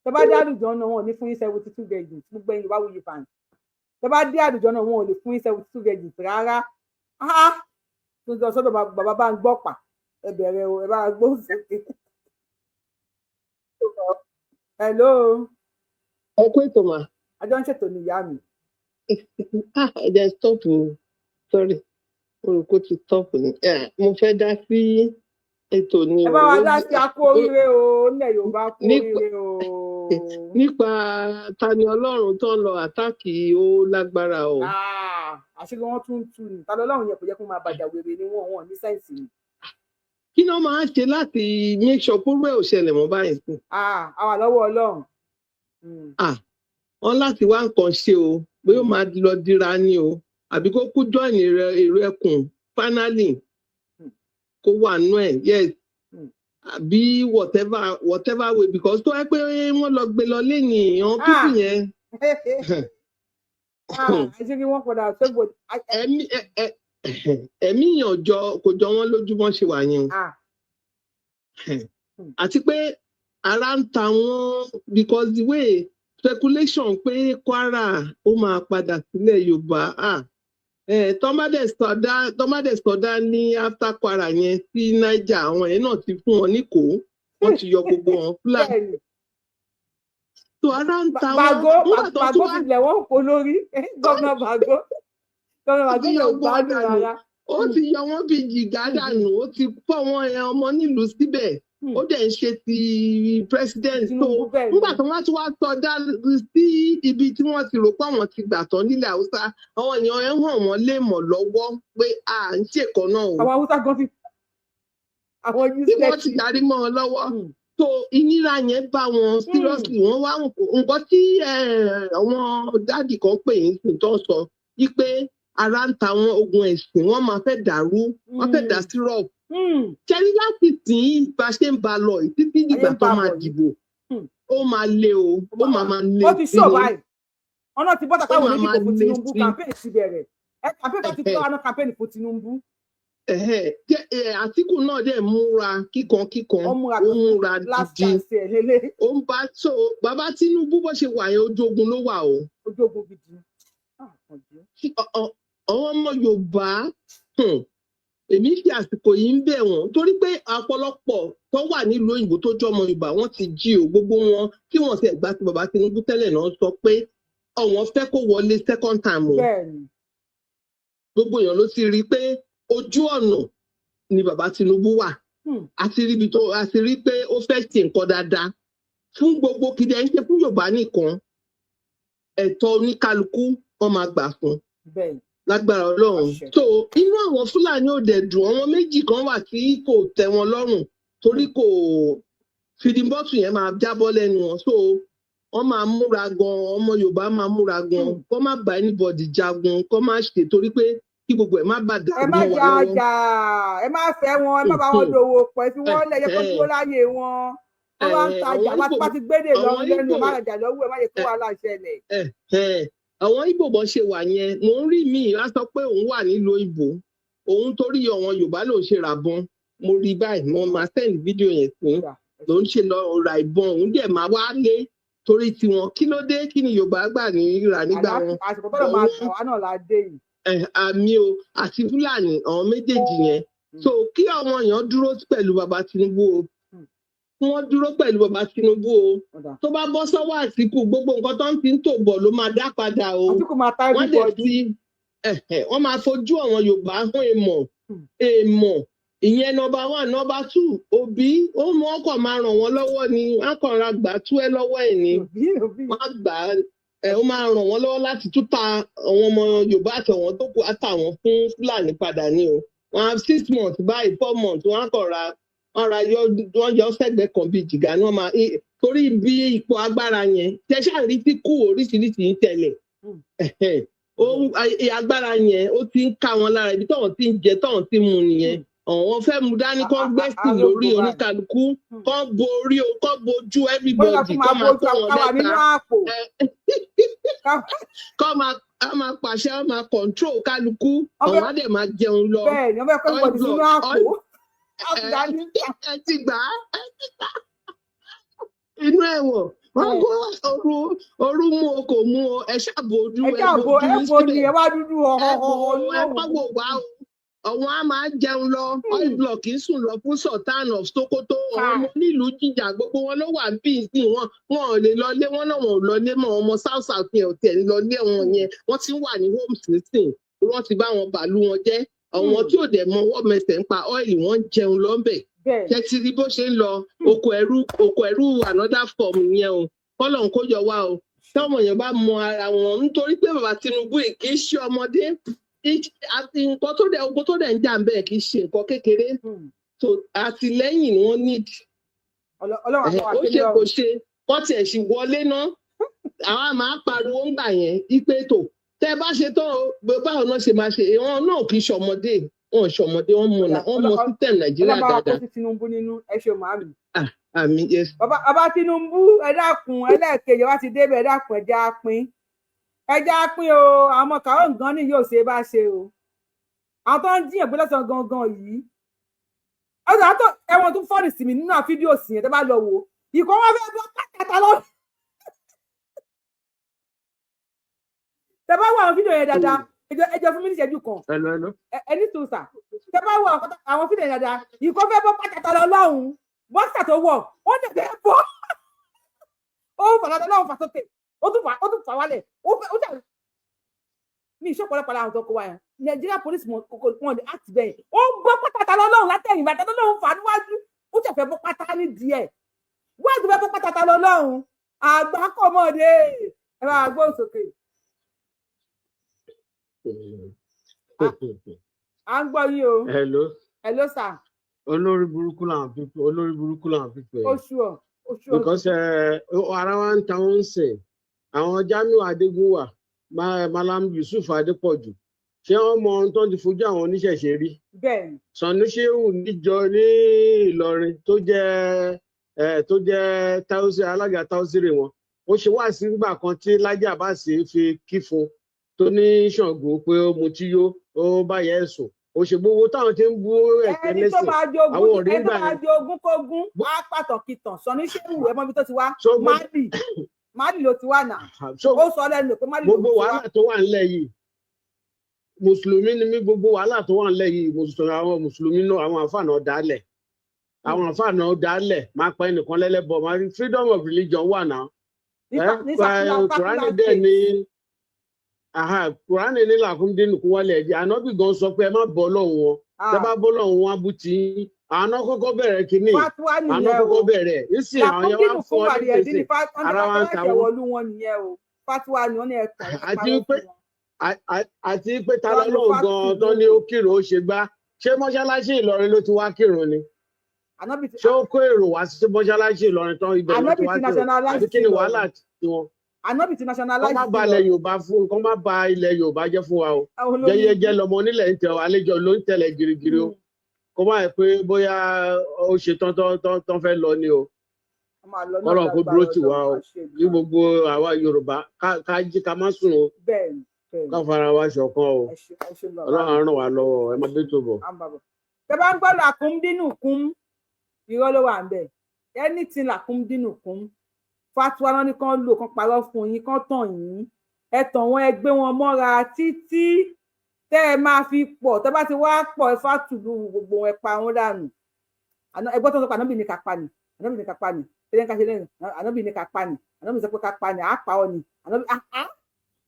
tó bá dé àlùjọ náà, wọn ò ní fún yín 72 virgins. Gbogbo ẹ̀yin Yorùbá Wuyi fans, tó bá dé àlùjọ náà, wọn ò lè fún yín 72 virgins rárá. Tó ń sọ sọ́dọ̀ bàbá bá ń gbọ́ pa, ẹ bẹ̀rẹ̀ o, ẹ bá gbóhùn sókè. Hello. Ẹ kú ètò mà. Àjọ ń ṣètò ní, ìyá mi. Ẹ jẹ́ stop o, sorry, mo rò pé ó ti stop ni. Mo fẹ́ dá sí ètò ni. Ẹ bá wa dá sí. A kú oríire o, nílẹ̀ Yorùbá, kú oríire o. Nípa Tani Ọlọ́run tó ń lọ attack, ó lágbára o. Àṣírí wọn tún tú ni. Tani Ọlọ́run yẹn kò yẹ kó máa bàjá, wèrè ni wọn, wọn ní sense ni. Kí ni wọ́n máa ń ṣe láti make sure pé irú ẹ̀ ò ṣẹlẹ̀ mọ́ báyìí sí? Ah, àwa lọ́wọ́ Ọlọ́run. Ah, wọ́n láti wá nǹkan ṣe o, bóyá ó máa lọ dira ni o, àbí kó kú join èrò ẹkùn finally, kó wà nú ẹ̀, yes, àbí whatever, whatever way, because tó yẹ pé wọ́n lọ gbé lọ lẹ́yìn àwọn people yẹn. Ah, ẹ ṣe kí wọ́n padà sẹ́gbò. Ẹ̀mí yàn jọ kò jọ wọ́n lójú bọ́n ṣe wà yẹn o. Àti pé ara ń ta wọ́n, because the way speculation pé Kwara ó máa padà sílẹ̀ Yorùbá, ah, tọ́mádẹ̀ sọdá ní after Kwara yẹn sí Niger, àwọn yẹn náà ti fún wọn ní kó wọ́n ti yọ gbogbo wọn Fúlàní tó ara ń ta wọ́n. Bàgó Nígbà tó Bàgó tún wá ti lẹ̀ wọ́n kó lórí gómìnà Bàgó, gómìnà Bàgó ti yọ yóò gbogbo wọn gbádùn dànù rárá. Ó ti yọ wọn bí jìgá dànù, ó ti fọ́ wọn ẹ ọmọ nílùú síbẹ̀, ó dẹ̀ ń ṣe ti president tó. Tinubu, bẹ́ẹ̀ ni. Nígbà tó wá tún wá sọdá sí ibi tí wọ́n ti rò pé àwọn ti gbà tán nílẹ̀ Haúsá, àwọn èèyàn ẹ̀ hàn wọ́n lè mọ̀ lọ́wọ́ pé à ń ṣèkọ́ náà o. Àwọn Haúsá gan ti àwọn Tí wọ́n useless. ti darí mọ́ wọn lọ́wọ́ tó ìnira yẹn bá wọn seriously. Wọ́n wá nǹkan tí àwọn daddy kan pè yín sí tó ń sọ wípé ara ń ta wọn, ogun ẹ̀sìn, wọ́n máa fẹ́ dàrú, wọ́n fẹ́ dà sí rọ̀ ṣẹ́rí láti tì í bá ṣe ń ba lọ yìí títí dìgbà Ayé ń tó bá máa bọ̀ yìí. dìbò. Ó máa le o, ó máa máa le Ó ti sí ṣó ni. báyìí, ọ̀nà ti bọ́tà Ó káwọn máa onídìbò máa fún le Tinubu. sí. Campaign ti bẹ̀rẹ̀, ẹ campaign bá ti tó àná campaign fún Tinubu. Àtíkù náà dẹ̀ múra kíkan kíkan. Ó múra. Ó múra Last gidi. chance ẹ̀ lélẹ̀. Ó ń bá so bàbá Tinubu bó ṣe wà yẹn, ojú ogun ló wà o. Ojú ogun gidi. Ah, ọ̀dẹ́. Tí àwọn ọmọ Yorùbá, èmi fi àsìkò yìí ń bẹ̀ wọ́n, torí pé ọ̀pọ̀lọpọ̀ tó wà nílùú òyìnbó tó jọmọ Yorùbá, wọ́n ti jí o. Gbogbo wọn tí wọ́n ti ẹ̀gbá ti bàbá Tinubu tẹ́lẹ̀ náà sọ pé ọ̀wọ́n fẹ́ kó wọlé second time o. Gbogbo èèyàn ló ti rí i pé ojú ọ̀nà ni bàbá Tinubu wà. A ti rí ibi tó a ti rí pé ó fẹ́ ṣe nǹkan dáadáa fún gbogbo kìdí ẹ̀ ń ṣe fún Yorùbá nìkan. Ẹ̀tọ́ oníkálukú wọn máa gbà fún lágbára Ọlọ́run. Àṣẹ. So inú àwọn Fúlàní ò dẹ̀ dùn. Àwọn méjì kan wà tí kò tẹ́ wọn lọ́rùn, torí kò feeding bottle yẹn máa jábọ́ lẹ́nu wọn, so wọ́n máa múra gan. Ọmọ Yorùbá máa múra gan, kó má bá anybody jagun, kó má ṣe torí pé kí gbogbo ẹ̀ má bà Ẹ dàrú má mọ́ wa jà lọ́wọ́. Jà, ẹ má fẹ́ wọn, ẹ má bá wọn dòwò pọ̀, ẹ fi wọ́n lẹ̀ yẹ kó dúró láyé wọn. Wọ́n bá ń tajà, Àwọn bá Ìgbò ti gbédè àwọn lọ́rùn lẹ́nu, ẹ Ìgbò má rajà lọ́wọ́ ẹ, má yẹ kó wàhálà ṣẹlẹ̀. Àwọn Ìgbò bọ́ ṣe wà yẹn, mò ń rí mi á sọ pé òun wà nílùú òyìnbó, òun torí àwọn Yorùbá lòún ṣe ràbọn. Mo rí báyìí, mo máa send fídíò yẹn sí, lòún ṣe lọ ra ìbọn, òun dẹ̀ máa wá lé torí tiwọn. Kí ló dé? Kí ni Yorùbá gbà ní rà nígbà wọn? Àsìkò tọ́lọ̀ máa gbà wá náà la dé yìí. Àmì o, àti Fúlàní, àwọn méjèèjì yẹn. So kí àwọn èèyàn dúró pẹ̀lú bàbá Tinubu o, kí wọ́n dúró pẹ̀lú bàbá Tinubu o. Tó bá bọ́ sọ́wọ́ Àtìkù, gbogbo nǹkan tó ń ti ń tò bọ̀ ló máa dá padà o. Àtìkù máa ta Wọ́n lè everybody. fi wọ́n máa fojú àwọn Yorùbá hàn èèmọ̀ èèmọ̀. Ìyẹn number one. Number two, Òbí ó mú ọkọ̀ máa ràn wọ́n lọ́wọ́ ni, wọ́n kàn ra gbà tú ẹ lọ́wọ́ ẹ̀ ni. Wọ́n á gbà á ẹ, ó máa ràn wọ́n lọ́wọ́ láti tún ta àwọn ọmọ Yorùbá àtàwọn tó kù àtàwọn fún Fúlàní padà ní o. Wọ́n á 6 months báyìí, 4 months, wọ́n á kàn ra wọ́n ra yọ, wọ́n yọ sẹ́gbẹ̀ẹ́ kan bíi jìgá ni wọ́n máa torí bí ipò agbára yẹn tẹ ṣáà rí tí kú oríṣiríṣi ń tẹ̀lé. Agbára yẹn ó ti ń ká wọn lára. Ibi táwọn ti ń jẹ, táwọn ti ń mu nìyẹn. Àwọn fẹ́ mu dání kán gbẹ́sìn lórí oníkálukú, kán borí o, kán bojú everybody, kán máa kó wọn lẹ́ta, kán máa á máa pàṣẹ, á máa control kálukú, àwọn á dẹ̀ máa jẹun lọ. Bẹ́ẹ̀ ni, wọ́n fẹ́ kó everybody sínú àpò. Ẹ ti gbà á, ẹ ti gbà á inú ẹ̀wọ̀n, wọn kó ooru ooru mú o, kò mú o, ẹ ṣàbòjú. Ẹ ṣàbò ẹ bo ni, ẹ wá dúdú ọ̀họ̀họ̀. Ẹ má wò wá o, àwọn á máa jẹun lọ. Oil block ń sùn lọ fún Sultan of Sokoto. Àwọn ọmọ onílùú jìjà, gbogbo wọn ló wà bí ìsìn. Wọn wọn ò lè lọlé wọn náà, wọn ò lọlé mọ́. Ọmọ south south yẹn ò tiẹ̀ ní lọlé wọn yẹn, wọ́n ti ń wà ní homes nísìn. Wọ́n ti bá wọn bàálù wọn jẹ́. Àwọn tí ò dẹ̀ mọ ọwọ́ mẹsẹ̀ ń pa oil, wọ́n ń jẹun lọ́nbẹ̀. Ṣe ti rí bó ṣe ń lọ? Oko ẹrú, oko ẹrú, another form yẹn o. Kọ́lọ́n kó yọ wá o. Táwọn èèyàn bá mọ ara wọn, nítorí pé bàbá Tinubu yìí kì í ṣe ọmọdé, àti nǹkan tó dẹ̀ ogun tó dẹ̀ ń jà ń bẹ́ẹ̀ kì í ṣe nǹkan kékeré. So àtìlẹ́yìn ni wọ́n need. Ọlọ́run àbáwá Ó ṣe ṣe ní kò ọrùn. ṣe kọ́ tiẹ̀ sì wọlé ná, àwa máa pariwo ńgbà yẹn ipe tó tẹ bá ṣe tán o, pé báwo náà ṣe máa ṣe. Wọn náà kì í ṣọmọdé, wọn ò ṣọmọdé, wọn mọ wọn mọ system Nàìjíríà Ọlọ́run bá wa kó dáadáa. sí Tinubu nínú. Ẹ ṣe, màámi. Ah, àmín, yes. Bàbá Tinubu, ẹ dákun, ẹlẹ́ẹ̀kejì wá ti débẹ̀, ẹ dákun, ẹ jẹ́ á pín, ẹ jẹ́ á pín o. Àwọn ọmọ kàró nǹkan ní yóò ṣe bá ṣe o. Àwọn tó ń jiyàn gbé lọ́sàn gangan yìí, ọ̀sán àtọ̀ ẹ̀wọ̀n tó fọ́ọ̀nì sí mi nínú àwọn fídíò sí yẹn, tẹ́ bá lọ wò ìkọ́ wọn fẹ́ bọ́ kàkàtà lọ. Tẹ́ bá wo àwọn fídíò yẹn dáadáa, ẹ jọ̀ọ́ fún mi ní ìṣẹ́jú kan. Hello, hello. Ẹ ní sùúrù sà. Tẹ́ bá wo àwọn fídíò yẹn dáadáa, ìkọ́ fẹ́ bọ́ kàkàtà lọ lọ́hùn-ún, bọ́sà tó wọ̀ ó lè fẹ́ bọ́, ó fà lọ́dọ̀ lọ́hùn, fà sókè, ó tún fà wálẹ̀, ó fẹ́ ó dà mí. Ìṣọ̀pọ̀lọpọ̀ àwọn tó kó wa yẹn, Nigeria police wọn kò wọn lè act bẹ́ẹ̀. Ó ń bọ́ pátá lọ́lọ́run látẹ̀yìn, bàtà lọ́lọ́run fà níwájú, ó tẹ̀ fẹ́ bọ́ pátá ní díẹ̀ wọ́n ti fẹ́ bọ́ pátá lọ́lọ́run. Àgbákọ̀mọ́dé, ẹ bá gbóhùn sókè. À ń gbọ́ yín o. Hello. Hello sir. Olórí burúkú làwọn people, olórí burúkú làwọn people yẹn. Oṣù ọ oṣù ọ. Because ara wa ń ta wọn ń sìn. Àwọn Jamiu Adégúnwà, Malam Yusuf Adépọ̀jù, ṣé wọ́n mọ ohun tó ń ti fojú àwọn oníṣẹ̀ṣe rí? Bẹ́ẹ̀ ni. Sanu Shehu níjọ ní Ìlọrin tó jẹ́ tausi, alága tausire wọn. Ó ṣe wá sí nígbà kan tí Laji Abbas fi kí fún tó ní Ṣàngó pé ó mutí yó, ó bá yẹ ẹ̀sùn. Ó ṣe gbogbo táwọn ti ń bú ẹ̀kẹ́ Ẹni tó lẹ́sìn máa jogún àwọn ò rí ẹni tó gbà máa yẹn. jogún kógún á pàtàkì tàn. Sani Shehu, ẹ mọ ibi tó ti wá. So gbogbo Mali, Mali ló ti wá nà. So Ó sọ lẹ́nu pé Mali ló gbogbo ti wá. wàhálà tó wà nílẹ̀ yìí, mùsùlùmí ni mí, gbogbo wàhálà tó wà nílẹ̀ yìí, mùsùlùmí, àwọn mùsùlùmí náà, àwọn àfáà náà dálẹ̀, àwọn àfáà náà dálẹ̀. Máa pa ẹnìkan lẹ́lẹ́bọ, máa rí freedom of religion wà náà. Ní ẹ ní secular Kùránì secular dẹ̀ state. ní aha, Kùránì ní làkúndínù kú wálé ẹ̀jẹ̀. Ànábì gan sọ pé ẹ má bọ́ lọ́hùn wọn, tẹ bá bọ́ lọ́hùn wọn á bú tí yín. Àwọn náà kọ́kọ́ bẹ̀rẹ̀ kínní, Fatuwa àwọn náà nìyẹn kọ́kọ́ o. bẹ̀rẹ̀ ìsìn, àwọn yẹn wá Làkúndínù ń fún fún ọ ní wàrí ẹdín gbèsè, ní wọn ní ara wa ń fatuwa ta ẹ̀jẹ̀ wọn. wọlú wọn nìyẹn o. Fatuwa ni wọn ní ẹ̀tàn ẹ̀ Àti parọ́ pé fún wọn. àti pé ta Wọn lo lọ́lọ́run fatu gan tán ní ó kírun, ó ṣe gbá, ṣé mọ́ṣáláṣí Ìlọrin ló ti wá kírun ni? Ànábì ti Ṣé ó kó èrò wá sí mọ́ṣáláṣí Ìlọrin tán ibẹ̀ ló Ànábì ti ti wá kírun? nationalize Àbí kí ni Ìlọrin. wàhálà tiwọn? Ànábì ti Kọ́ nationalize má balẹ̀ Ìlọrin. Yorùbá fún, kọ́ má ba ilẹ̀ Yorùbá jẹ́ fún wa o. Àwọn olórí Jẹ́jẹ́jẹ́ lọmọ onílẹ̀ ń tẹ ọ, àlejò ló ń tẹ̀lé girigiri o. Kó má yẹ pé bóyá ó ṣe tán tán tán tán fẹ́ lọ ni o. Wọn máa lọ náà Kọ́lọ̀ kó lágbára dúró tì wá Ọlọ́run, o. àṣẹ Kí Èdùmàrè. gbogbo àwa Yorùbá ká jí, ká má sùn o. Bẹ́ẹ̀ ni, bẹ́ẹ̀ Ká ni. fara wa ṣọ̀kan o. Ẹ ṣe, ẹ ṣe bàbá Ọlọ́run mi. á ràn wá lọ́wọ́. Ẹ má bí tó bọ̀. À ń bàbọ̀. Tẹ bá ń gbọ́ làkúndínù kún, irọ́ ló wà ń bẹ̀. Anything làkúndínù kún, fatuwa náà ní kán lò, kán parọ́ fún yín, kán tàn yín, ẹ tàn wọ́n, ẹ gbé wọn mọ́ra títí tẹ́ ẹ máa fi pọ̀. Tẹ́ bá ti wá pọ̀, ẹ fàtúlù gbogbo wọn, ẹ pa wọn dànù. Ẹgbọ́n tó ń sọ pé ànábì ní ká pa ni, ànábì ní ká pa ni, tẹ́lẹ̀ ká ṣe lẹ́yìn, ànábì ní ká pa ni, ànábì sọ pé ká pa ni, àá pa ọ ni ànábì. Ah ah,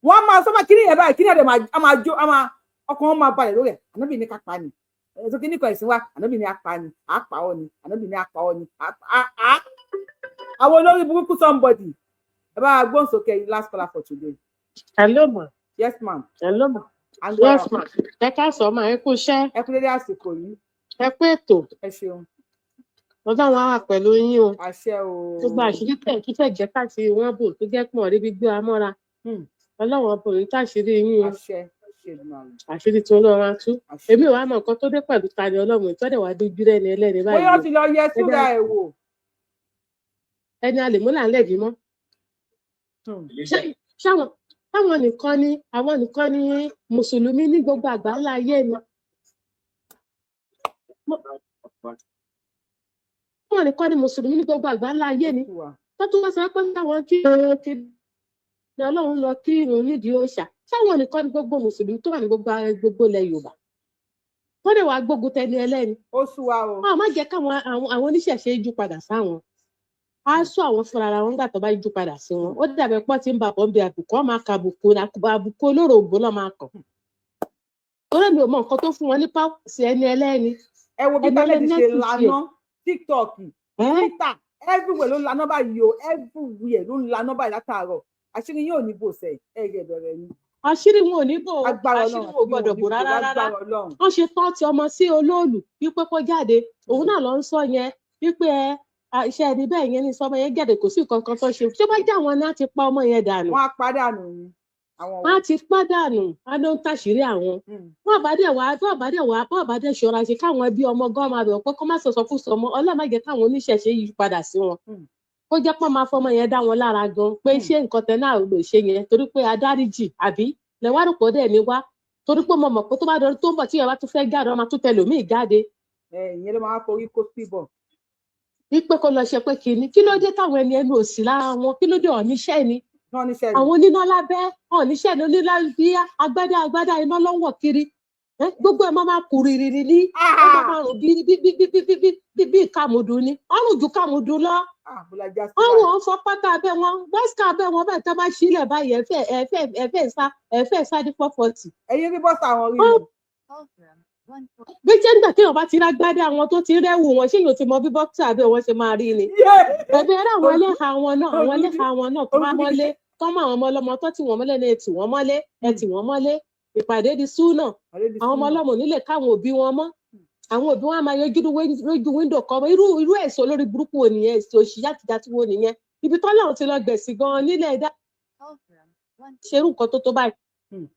wọ́n máa sọ ma kíní yẹn báyìí, kíní yẹn dẹ̀ máa á máa jó, á máa ọkàn wọn máa balẹ̀ lórí ẹ̀. Ànábì ní ká pa ni, ẹ̀sọ́ kíní kan ìsìn wa, ànábì ní apá ni, àá pa ọ ni, ànábì ní apá ọ ni. Ah ah, àwọn olórí burúkú. Somebody, ẹ bá wa gbóhùn sókè. Last caller for today. Hello ma. Yes ma'am. Hello ma. À ń gbọ́. Yes ma. Ẹ káàsán ma, ẹ kú iṣẹ́. Ẹ kú dédé àsìkò yìí. Ẹ kú ètò. Ẹ ṣeun. Ọlọ́run á wà pẹ̀lú yín o. Àṣẹ o. Gbogbo àṣírí tẹ̀ kí fẹ̀ jẹ́ káàkiri wọn bò tó jẹ́ pọ̀ rí gbígbé wa mọ́ra. Ọlọ́run ọbọ̀ ní táṣírí yín o. Àṣẹ, àṣẹ Èdùmàrè. Àṣírí tí Ọlọ́run á tú. Èmi ò wá mọ nǹkan tó dé pẹ̀lú Tani Ọlọ́run ìtọ́dẹ̀ wá dójú rẹ́ni ẹlẹ́ni báyìí Bóyá ó o. ti lọ yẹ Ẹni súra ẹ̀ wò. Ẹni a lè mú là ń lẹ̀bi mọ́. Ṣáwọn táwọn nìkan ni, àwọn nìkan ni mùsùlùmí ní gbogbo àgbáńlá ayé ni? Àwọn nìkan ni mùsùlùmí ní gbogbo àgbáńlá ayé ni tó tún wá sọ pé táwọn kí irun kí ni Ọlọ́run lọ kí irun nídìí òòṣà? Sáwọn nìkan ni gbogbo mùsùlùmí tó wà ní gbogbo gbogbo ilẹ̀ Yorùbá wọ́n lè wàá gbógun tẹni ẹlẹ́ni? Ó sú wa o. Wọn má jẹ́ káwọn àwọn oníṣẹ̀ṣe yíjú padà sáwọn, á sọ àwọn fúnra ara wọn nígbà tó bá yíjú padà sí wọn. Ó dàbẹ̀ pọ́ tí ń bà bọ́ ń bẹ àbùkù, wọn máa ka àbùkù, àbùkù olóròǹbó lọ́ máa kàn. Torí mi ò mọ nǹkan tó fún wọn ní pápá ẹni ẹlẹ́ni. Ẹ wo bí Ẹni tálẹ́ǹtì ẹlẹ́ni ṣe sì tiẹ̀. laná, TikTok, Twitter, everywhere ló ń laná báyìí o, everywhere ló ń laná báyìí látàárọ̀. Àṣírí yóò ní bò sẹ ẹ yẹ bẹ̀rẹ̀ ni. Àṣírí wọn ò ní bò ó. Agbára Àṣírí Ọlọ́run, wọn ò àṣírí wọn ò gbọdọ̀ ní bò bò rárá rárá. lágbára Ọlọ́run. Wọ́n ṣe tán ti ọmọ sí olóòlù wípé kó jáde, òun náà ló ń sọ yẹn wípé ẹ iṣẹ́ ẹni bẹ́ẹ̀ yẹn ní sọmọ yẹn jáde, kò sí nǹkan kan tó ṣe. Tó bá jẹ́ àwọn náà ti pa ọmọ yẹn dànù. Wọ́n á pàdánù ni àwọn Wọ́n á ti pàdánù, á ló ń tàṣírí àwọn. Wọ́n bá dẹ̀ wá, wọ́n bá dẹ̀ wá, wọ́n bá dẹ̀ ṣọ́ra ṣe káwọn ẹbí ọmọ gan máa bẹ̀rù pé kó má sọ̀sọ̀ kú sọmọ. Ọlọ́run má jẹ́ káwọn oníṣẹ̀ṣe yí padà sí wọn, kó jẹ́ pọ́n máa fọmọ yẹn dá wọn lára gan pé ṣé nǹkan tẹ náà lò ṣe yẹn torí pé adáríjì àbí lẹ́wárùpọ̀ dẹ̀ ni wá, torí pé mo mọ̀ pé tó bá dọ̀rọ̀ tó ń bọ̀ tí ìyàwó tún fẹ́ jáde, wọ́n máa tún tẹlòmíì jáde. Ẹ ìyẹn ló máa forí kó síbọ̀. Wípé kó lọ ṣe pé kínní, kí ló dé táwọn ẹni ẹnu òsì lára wọn? Kí ló dé ọ̀níṣẹ́ ni náà níṣẹ́ ni àwọn oníná lábẹ́ ọ̀níṣẹ́ ni oníná bí agbádá agbádá iná lọ́wọ́ kiri. Gbogbo ẹ̀ máa máa kú rìrìrì ní, ó máa máa rùn bí bí bí bí bí bí bí bí kàmùdù ni, ọrùn ju kàmùdù lọ. Bọ́lájà sí Ọrùn báyìí. ọ̀hún fọ pátá abẹ́ wọn, bọ́sìkà abẹ́ wọn báyìí, tá a bá sílẹ̀ báyìí, ẹ̀fẹ̀ ẹ̀fẹ̀ ẹ̀fẹ̀ sá ẹ̀fẹ̀ sá ní 440. Ẹ̀yin rí bọ́sà àwọn rí ni. Bí jẹ́ nígbà téèyàn bá ti rágbádá àwọn tó ti rẹ́wù wọn, ṣé yóò ti mọ bí bọ́ksà abẹ́ wọn ṣe máa rí ni? Ẹ̀bẹ̀ ẹ̀rọ àwọn ẹlẹ́hà wọn náà, àwọn ẹlẹ́hà wọn náà tó bá mọ́lé, tó mọ àwọn ọmọ ọlọ́mọ tó tì wọ́n mọ́lẹ̀ ní ẹ tì wọ́n mọ́lé, ẹ tì wọ́n mọ́lé. Ìpàdé di súnà. Àwọn ọmọ ọlọ́mọ ò ní lè káwọn òbí wọn mọ́, àwọn òbí wọn á máa yọjú lójú wíńdò kan. Irú irú èso lórí burúkú wo nìyẹn? Èso òṣì játijàti wo nìyẹn? Ibi tọ́lọ́run ti lọ gbẹ̀sìn gan-an nílẹ̀ ẹ̀dá ṣerú nǹkan tó tó báyìí.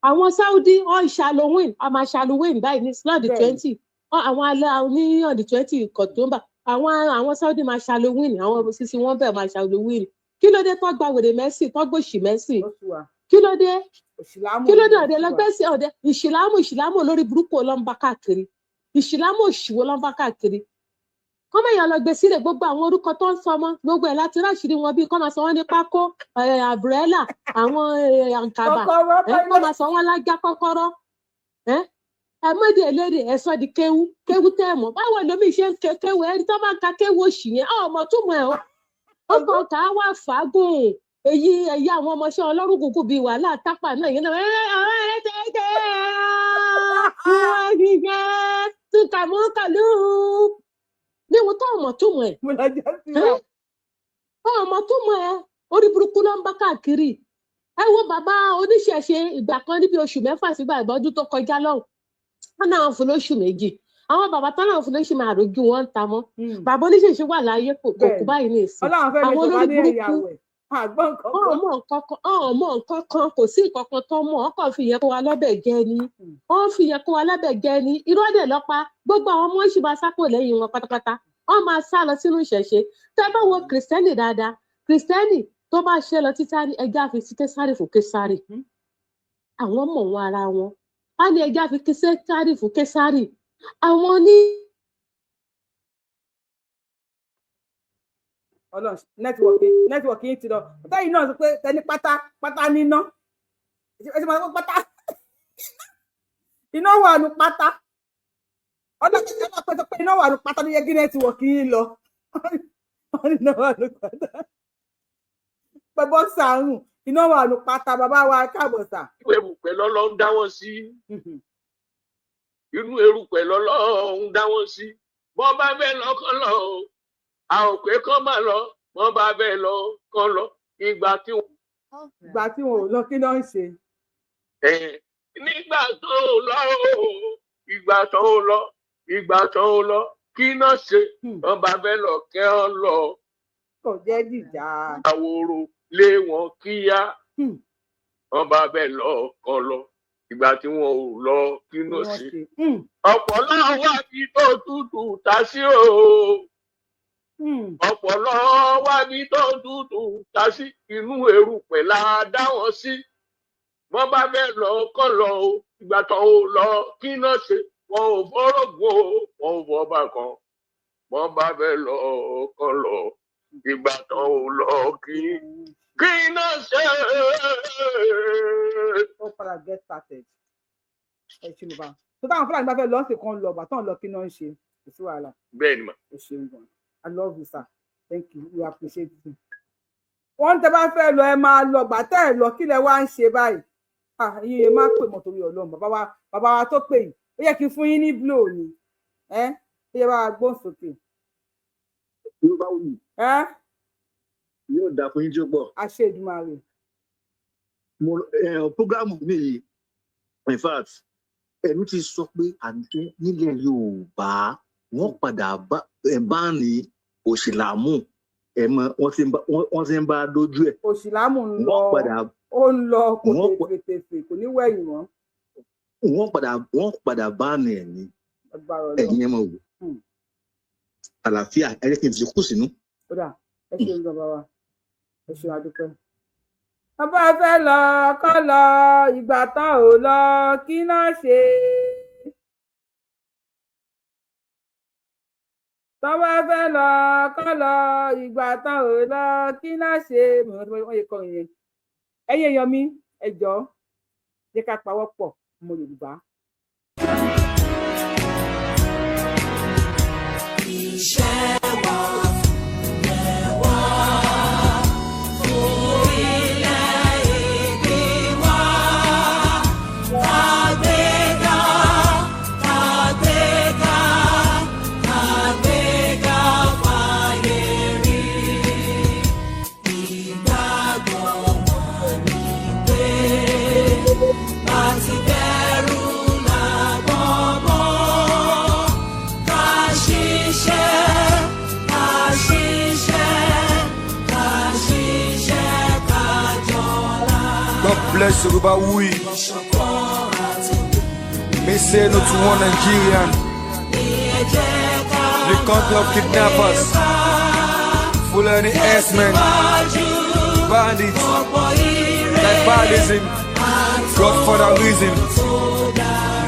Àwọn Saudi wọn ṣe Halloween, a máa ṣe Halloween báyìí ní on the Bẹ́ẹ̀ni. 20, àwọn alẹ́ ní on the 20 October, àwọn Saudi máa ṣe Halloween, àwọn sisi wọn bẹ́ẹ̀ máa ṣe Halloween. Kí ló dé tó gba wèrè mẹ́sì, tó gbòṣì mẹ́sì? Ó sú wa. Kí ló dé? Òṣìlámù Kí ló ni dé? ó Ọ̀dẹ sú wa. lọ́gbẹ́sẹ̀ ọ̀dẹ ìṣìlámù, ìṣìlámù olórí burúkú ló ń bá káàkiri, ìṣìlámù òṣìwò ló ń bá káàkiri. Kọ́ mẹ́yàn lọ gbé sílẹ̀ gbogbo àwọn orúkọ tó ń sọ ọmọ gbogbo ẹ̀ láti ráṣìírí wọn, bíi kọ́ máa sọ wọ́n ní pákó, àbúrẹ́là, àwọn àǹkàbà, Kọ́kọ́rọ́ kọ́ máa sọ wọ́n lájá kọ́kọ́rọ́, ẹ mọ́dé elédè ẹ sọ di kéwú kéwú tẹ́ ẹ mọ̀ báwo lomi ṣe ń ké kéwú, ẹni tó bá ń ka kéwú òṣì yẹn ọmọ túmọ̀ ẹ̀ ó kàn ká wà fàágùn èyí ẹ̀yà àwọn ọmọọṣẹ́ ọlọ́run kúkú bíi wàhálà tápà náà yẹn náà níwọ̀n tó ọmọ túmọ̀ ẹ̀ Bọ́lájà sí wa. ọmọ túmọ̀ ẹ̀, orí burúkú ló ń bá káàkiri. Ẹ wo bàbá oníṣẹ̀ṣe ìgbà kan níbi oṣù 6 sígbà ìbọdún tó kọjá lọ́hùn, wọn náà fún lóṣù 2. Àwọn bàbá tán náà fún lóṣù máa rojú wọn ń ta mọ́. Bàbá oníṣẹ̀ṣe wà láyé, kò kú Bẹ́ẹ̀ni. báyìí ní ìsìn. Ọlọ́run fẹ́ mi Àwọn tó bá olórí ní ẹ̀yà burúkú wẹ̀ àgbọ̀n kankan. ọmọ nǹkan kan, ọmọ nǹkan kan, kò sí nǹkan kan tó mọ̀ ọ́n kàn fi yẹn kó wa lọ́bẹ̀ jẹ ni, wọ́n fi yẹn kó wa lọ́bẹ̀ jẹ ni. Irọ́ dẹ̀ lọ́pa gbogbo àwọn ọmọ ṣì máa sápò lẹ́yìn wọn pátápátá, wọ́n máa sá lọ sínú ìṣẹ̀ṣe. Tẹ́ bá wo kìrìsìtẹ́nì dáadáa, kìrìsìtẹ́nì tó bá ṣe lọ títà ní ẹja fi sí késàrì fún késàrì, àwọn mọ̀ wọn ara wọn á ní ẹja fi késàrì fún késàrì, àwọn ní. Ọlọ́run, nẹ́tíwọ̀kì yín ti lọ. Tẹ́yìn náà sọ pé tẹni pátá pátá níná, ẹ ṣe máa sọ pé pátá iná wà nù pátá. Ọlọ́run ẹ máa pẹ́ sọ pé iná wà nù pátá ló yẹ kí nẹ́tíwọ̀kì yín lọ. Wọ́n ní iná wà nù pátá pé bọ́ksà ń rùn, iná wà nù pátá. Bàbá wa káàbọ̀ sà. Erùpẹ̀ lọ́lọ́ ń dá wọn sí, inú erùpẹ̀ lọ́lọ́ ń dá wọn sí. Bọ́n bá bẹ́ẹ̀ lọ kán lọ o, a ò pé kán má lọ, bọ́n bá bẹ́ẹ̀ lọ kán lọ. Ìgbà tí wọn. Ìgbà tí wọn ò lọ, kí ló ń ṣe? Nígbà tó lọ o, ìgbà tó lọ, ìgbà tó lọ, kí náà ṣe? Bọ́n bá bẹ́ẹ̀ lọ kẹ́ ọ lọ. Kò jẹ́ dìjà. Àwòrò lé wọn kíá. Wọ́n bá bẹ́ẹ̀ lọ kán lọ. Ìgbà tí wọn ò lọ, kí náà ṣe? Ọ̀pọ̀lọ́ wà bí tó tútù ta sí o. Ọ̀pọ̀lọ́ wà bí tó tútù ta sí. Inú erùpẹ̀ la dá wọn sí. Wọ́n bá bẹ́ẹ̀ lọ kọ́ lọ o. Ìgbà tó o lọ, kí náà ṣe? Wọn ò fọ́rọ̀gùn o, wọn ò fọ́ bá kan. Wọ́n bá bẹ́ẹ̀ lọ kọ́ lọ. Ìgbà tó o lọ, kí náà ṣe? Ó padà get started. Ẹ ṣe bàbá tó táwọn Fúlàní bá fẹ́ lọ sí kan lọ, bàtàn lọ, kí náà ń ṣe? Kò sí wàhálà. Bẹ́ẹ̀ ni mà. Ẹ ṣeun gan, I love you sir, thank you, we appreciate you. Wọ́n tẹ́ bá fẹ́ lọ, ẹ máa lọ. Gbà tẹ́ ẹ lọ, kí lẹ wá ń ṣe báyìí? Ah, ẹ̀yin yẹn má pè mọ́ torí Ọlọ́run. Bàbá wa, bàbá wa tó pè yìí, ó yẹ kí n fún yín ní blow ni. Ẹ ó yẹ bá wa gbóhùn sókè. Yorùbá wù Ẹ yóò dáa fún yín tí ó pọ̀. Àṣẹ Èdùmàrè. Mo program mi yìí, in fact, ẹnu ti sọ pé àǹtí nílẹ̀ Yorùbá wọ́n padà bá ẹ bá ní òṣìlámù ẹ mọ wọ́n ti ń bá dójú ẹ̀. Òṣìlámù ń lọ. Wọ́n padà Ó ń lọ, kò wọ́n tètè, kò ní wẹ̀yìn mọ́. Wọ́n padà bá ní ẹ̀ ní. Agbára Ọlọ́run. Ẹ̀yin ẹ̀ mọ̀ wò. Àlàáfíà, ẹ jẹ́ kí n fi kú sínú. Ó dà, ẹ ṣeun gan, bàbá, ẹ ṣeun, adúpẹ́. Bàbá fẹ́ lọ kọ́ lọ, ìgbà tán ò lọ, kí náà ṣe tọ́ bá fẹ́ lọ kọ́ lọ, ìgbà tán ò lọ, kí náà ṣe. Mo rántí wọ́n yẹ kọrin yẹn. Ẹ̀yin èèyàn mi, ẹ jọ̀ọ́, jẹ́ ká pawọ́ pọ̀, ọmọ Yorùbá. Iṣẹ́ wa wá fún ilẹ̀ ìbí wa. Kàgbéga, kàgbéga, kàgbéga fáyé rí. Ìgbàgbọ́ wọn ni pé bá ti bẹ̀rù làbọ̀ mọ́. Ká ṣiṣẹ́, ká ṣiṣẹ́, ká ṣiṣẹ́, ká jọlá. God bless Yoruba we. Ìṣọ̀kan àti May say no to one Nigerian. ní ẹ jẹ́ ká The country of kidnappers, Fulani herdsmen, bandits, tribalism, godfatherism,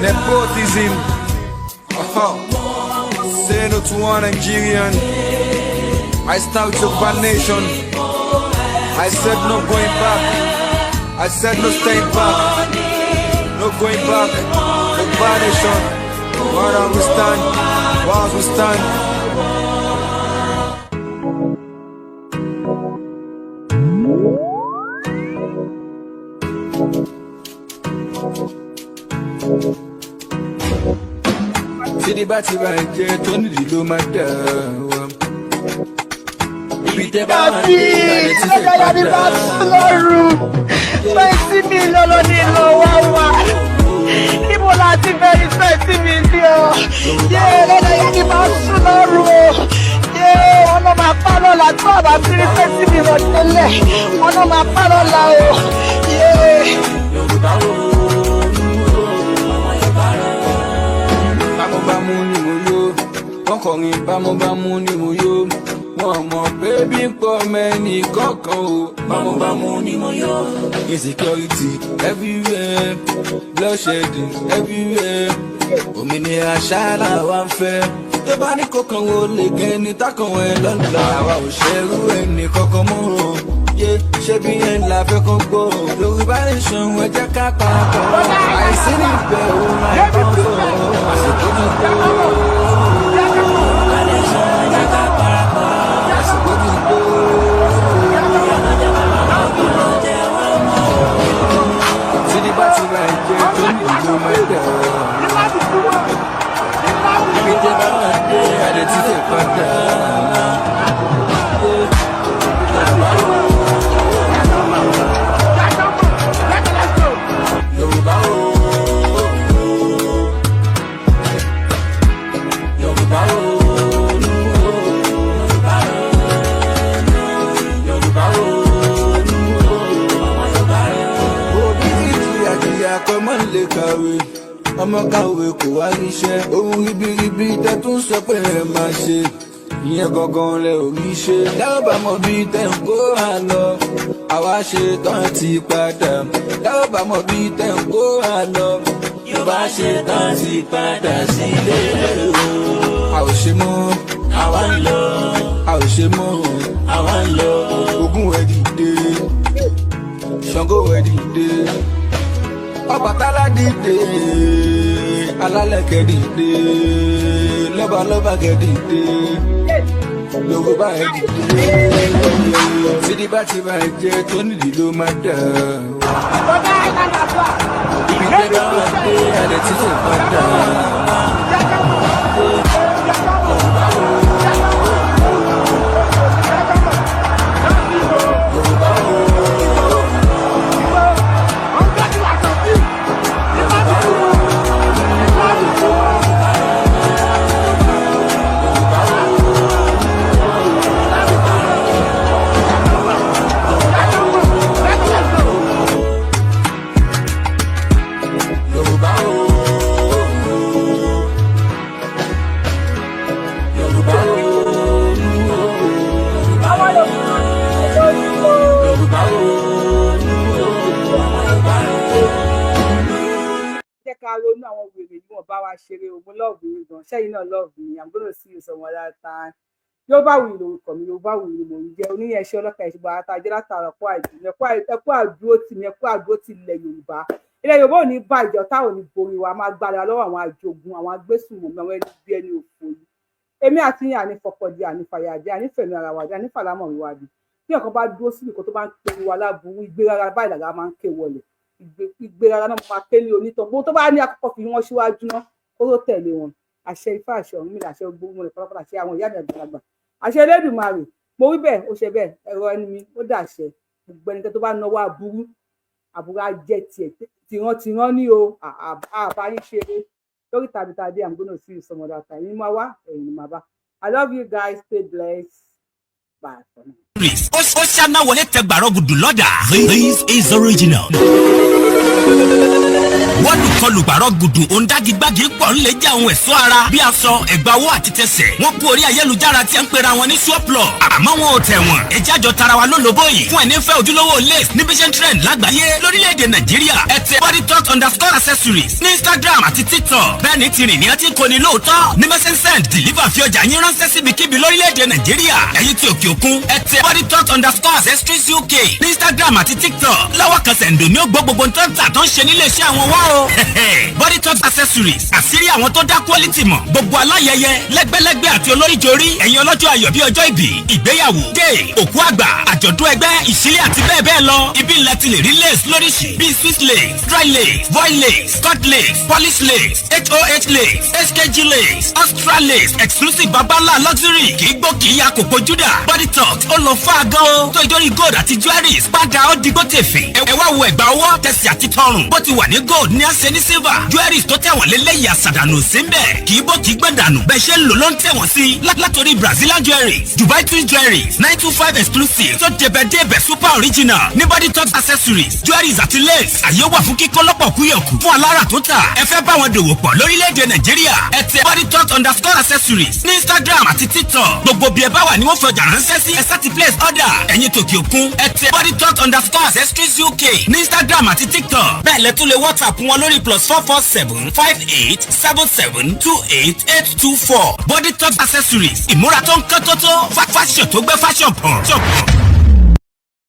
nepotism. Uh-huh. Say no to one Nigerian. I stand with Yoruba nation. I said no going back. I said no staying back. No going back. Yoruba nation. Where we stand. While we stand. Tídí bá ti bá jẹ́ tó nídìí ló máa dà wá. Ibi tẹ́ bá máa Dàbí dé ìbàdàn tí fẹ́ lọ́jọ́ ní bá padà. sùn lọ́rùn 20 million ló ní lọ wá wá. Níbo la ti fẹ́ rí 20 million? Yé, lọ́jọ́ yẹn ní bá sùn lọ́rùn o. Yé, wọn náà máa pa lọ́la tó àbá tí rí 20 million tẹ́lẹ̀. Wọn náà máa pa lọ́la o. Yé. Yorùbá o, bámúbámú ni mo yó, wọ́n kọrin bámúbámú ni mo yó, wọ́n mọ̀ pé bí ń pọ̀ mẹ́ni kọ̀ọ̀kan o, bámúbámú ni mo yó. Insecurity everywhere, bloodshedding everywhere, òmìnira ṣáàlà wa ń fẹ́. Tó bá ní kọkàn wo lè gẹ́ ní tákàn ẹ lọ́la, àwa ò ṣerú ẹnì kankan mọ́ o. Yé, ṣé bí yẹn la fẹ́ kán gbọ́ o. Yorùbá nation, ẹ jẹ́ ká parapọ̀. Àìsí níbẹ̀ òun àìbá ń sọ. Àsìkò ti tó. Yorùbá nation, ẹ jẹ́ ká parapọ̀. Àsìkò ti tó. Tídí bá ti ra ẹ̀jẹ̀ tó ní ìlú máa dẹ̀ ọ́. Ibi tẹ́ bá máa dé, àdé tí tẹ̀ padà. Yorùbá o, Yorùbá o, Yorùbá o, òbí ti jìyà jìyà kọ́ mọ́ lè kàwé, ọmọ kàwé kò wá ríṣẹ́. Ohun ribiribi tẹ́ tún sọ pé ẹ máa ṣe, ìyẹn gangan lẹ ò rí ṣe. Dábàá mọ bí tẹ́ ń kó wa lọ, àwa ṣe tán ti padà. Dábàá mọ bí tẹ́ ń kó wa lọ, Yorùbá ṣe tán ti padà sílé o. A ò ṣe mọ́, àwa ń lọ. A ò ṣe mọ́, àwa ń lọ. Ogun ẹ̀ dìde, Ṣàngó ẹ̀ dìde, Ọbàtálá dìde, alálẹ̀kẹ̀ dìde, lọ́balọ́ba kẹ̀ dìde, Yorùbá ẹ̀ dìde. Tídí bá ti bá ẹ jẹ́ tó nídìí ló máa dà. Ibi tẹ́ bá wà dé, àdẹ tí tẹ̀ padà. Yorùbá ronú o, Yorùbá ronú. Jẹ́ ká ronú. Àwọn wèrè yìí, wọ́n bá wa ṣeré o. Mo love yín gan. Ṣẹ́yìn náà love me. I'm gonna see you some other time. Yorùbáwùyí lorúkọ mi, Yorùbáwùyí ni mò ń jẹ́. Oníyẹn ṣe ọlọ́kà ìṣùgbọ́n àtàjẹ́ látara ẹ̀kọ́ àìdùnnú, ẹ̀kọ́ àdúró tì mí, ẹ̀kọ́ àdúró tì ilẹ̀ Yorùbá. Ilẹ̀ Yorùbá ò ní bàjẹ́, ọ̀tá ò ní borí wa. Máa gbára lọ́wọ́ àwọn ajogun, àwọn agbésùnmọ̀mí, àwọn ẹni bí ẹni òfò yìí. Èmi àti yín, àní fọkọdí, àní fàyàjẹ, àní fẹ̀mí ara wa jẹ, àní fàlámọ̀ wa bí. Tí ọ̀kan bá dúró síbi kan tó bá ń pe wa láburú, ìgbéraga báyìí làgá máa ń ké wọlé. Ìgbéraga náà máa ké ní onítàn. Gbogbo tó bá ní àkọ́kọ́ fi wọ́n síwájú náà kó tó tẹ̀lé wọn. Àṣẹ Ifá, àṣẹ Ọ̀rúnmìlà, àṣẹ gbogbo wọn pátápátá, àṣẹ àwọn ìyá mi àgbàlagbà, àṣẹ Elédùmarè. Mo wí bẹ́ẹ̀, ó ṣe bẹ́ẹ̀. Ẹ̀rọ ẹni mi ó dàṣẹ. Gbogbo ẹnikẹ́ni tó bá náwó aburú, aburú á jẹ́ tiẹ̀ tìran ní o. Àbáyín ṣeré lórí tàbí tàbí. I'm gonna see you some other time. Yín máa wá, ẹ̀yin ni màá bá. I love you guys. Stay blessed. Bye for now. Ó ṣáná wọlé tẹ gbàrọ̀ gùdù lọ́dà. This is original. Wọ́n kọlù gbàrọ̀ gùdù òǹdàgìgbàgì pọ̀ ńlẹ̀ jẹ́ àwọn ẹ̀ṣọ́ ara bí aṣọ, ẹ̀gbà owó àti tẹsẹ̀. Wọ́n kú orí ayélujára tí a ń pera wọn ní swaplo, àmọ́ wọn ò tẹ̀ wọ́n. Ẹjẹ́ àjọ tara wa lólobó yìí fún ẹni fẹ́ ojúlówó lace níbi ṣe ń trend lágbàáyé lórílẹ̀‐èdè Nàìjíríà. Ẹ tẹ Body Talk underscore accessories ní Instagram àti TikTok. Bẹ́ẹ̀ ni ti rìn ní ọtí kò ní lóòótọ́ ní message deliver fi ọjà yín ránṣẹ́ síbikíbi lórílẹ̀‐èdè Nàìjíríà. Ẹ̀yin tí òkè òkun, ẹ tẹ Body Talk underscore accessories UK ní Instagram àti TikTok. Lọ́wọ́ kan sẹ̀ǹdò ní ó gbọ́ gbogbo tó ń tà tó ń ṣe nílé iṣẹ́ àwọn wá o. Body Talk accessories, àṣírí àwọn tó dá quality mọ̀. Gbogbo aláyẹyẹ lẹ́gbẹ́lẹ́gbẹ́ àti olóríjorí, ẹ̀yin ọlọ́jọ́ ayọ̀ bíi ọjọ́ ìbí, ìgbéyàwó dé, òkú àgbà, àjọ̀dún ẹgbẹ́, ìṣílẹ̀ àti bẹ́ẹ̀ bẹ́ẹ̀ lọ, ibi ńlẹ̀ ti lè rí lace lóríṣi bíi Swiss lace, dry lace, voile lace, cut lace, polish lace, hoh lace, skg lace, extra lace, exclusive, babalá luxury, kì í gbó, kì í ya kòkó júdà. Body Talk ó lọ fún àgán o tó ìdórí gold àti jewelries padà ó digbó tèfè. Ẹ wá wo ẹ̀gbà ọwọ́, tẹsí àti tọrùn. Bó ti wà ní gold ní àṣẹ ní silver. Jewelries tó tẹ̀wọ̀n lélẹ́yìí, àṣàdànù sí ń bẹ̀, kì í bó, kì í gbọ̀n dànù. Bẹ́ẹ̀ ṣe ń lò ló ń tẹ̀wọ̀n sí. Látòrí Brazilian jewelries, Dubai twin jewelries, 925 exclusive tó débẹ̀ débẹ̀, super original ní Body Talk accessories, jewelries àti lace. Àyè wà fún kíkọ́ lọ́pọ̀ kúyọ̀kù fún alára tó tà. Ẹ fẹ́ bá wọn dòwò pọ̀ lórílẹ̀‐èdè Nàìjíríà, ẹ tẹ Body Talk underscore accessories ní Instagram àti TikTok. Gbogbo bí ẹ bá wà ní wọ́n fọjà ránṣẹ́ sí. Ẹ sáti place order. Ẹ̀yin tòkè òkun, ẹ tẹ Body Talk underscore accessories UK ní Instagram àti TikTok. Bẹ́ẹ̀ lẹ tún lè WhatsApp wọn lórí +447 587 7288 24. Body Talk accessories, ìmúra tó ń kán tó tó, fashion tó gbé fashion pọ̀.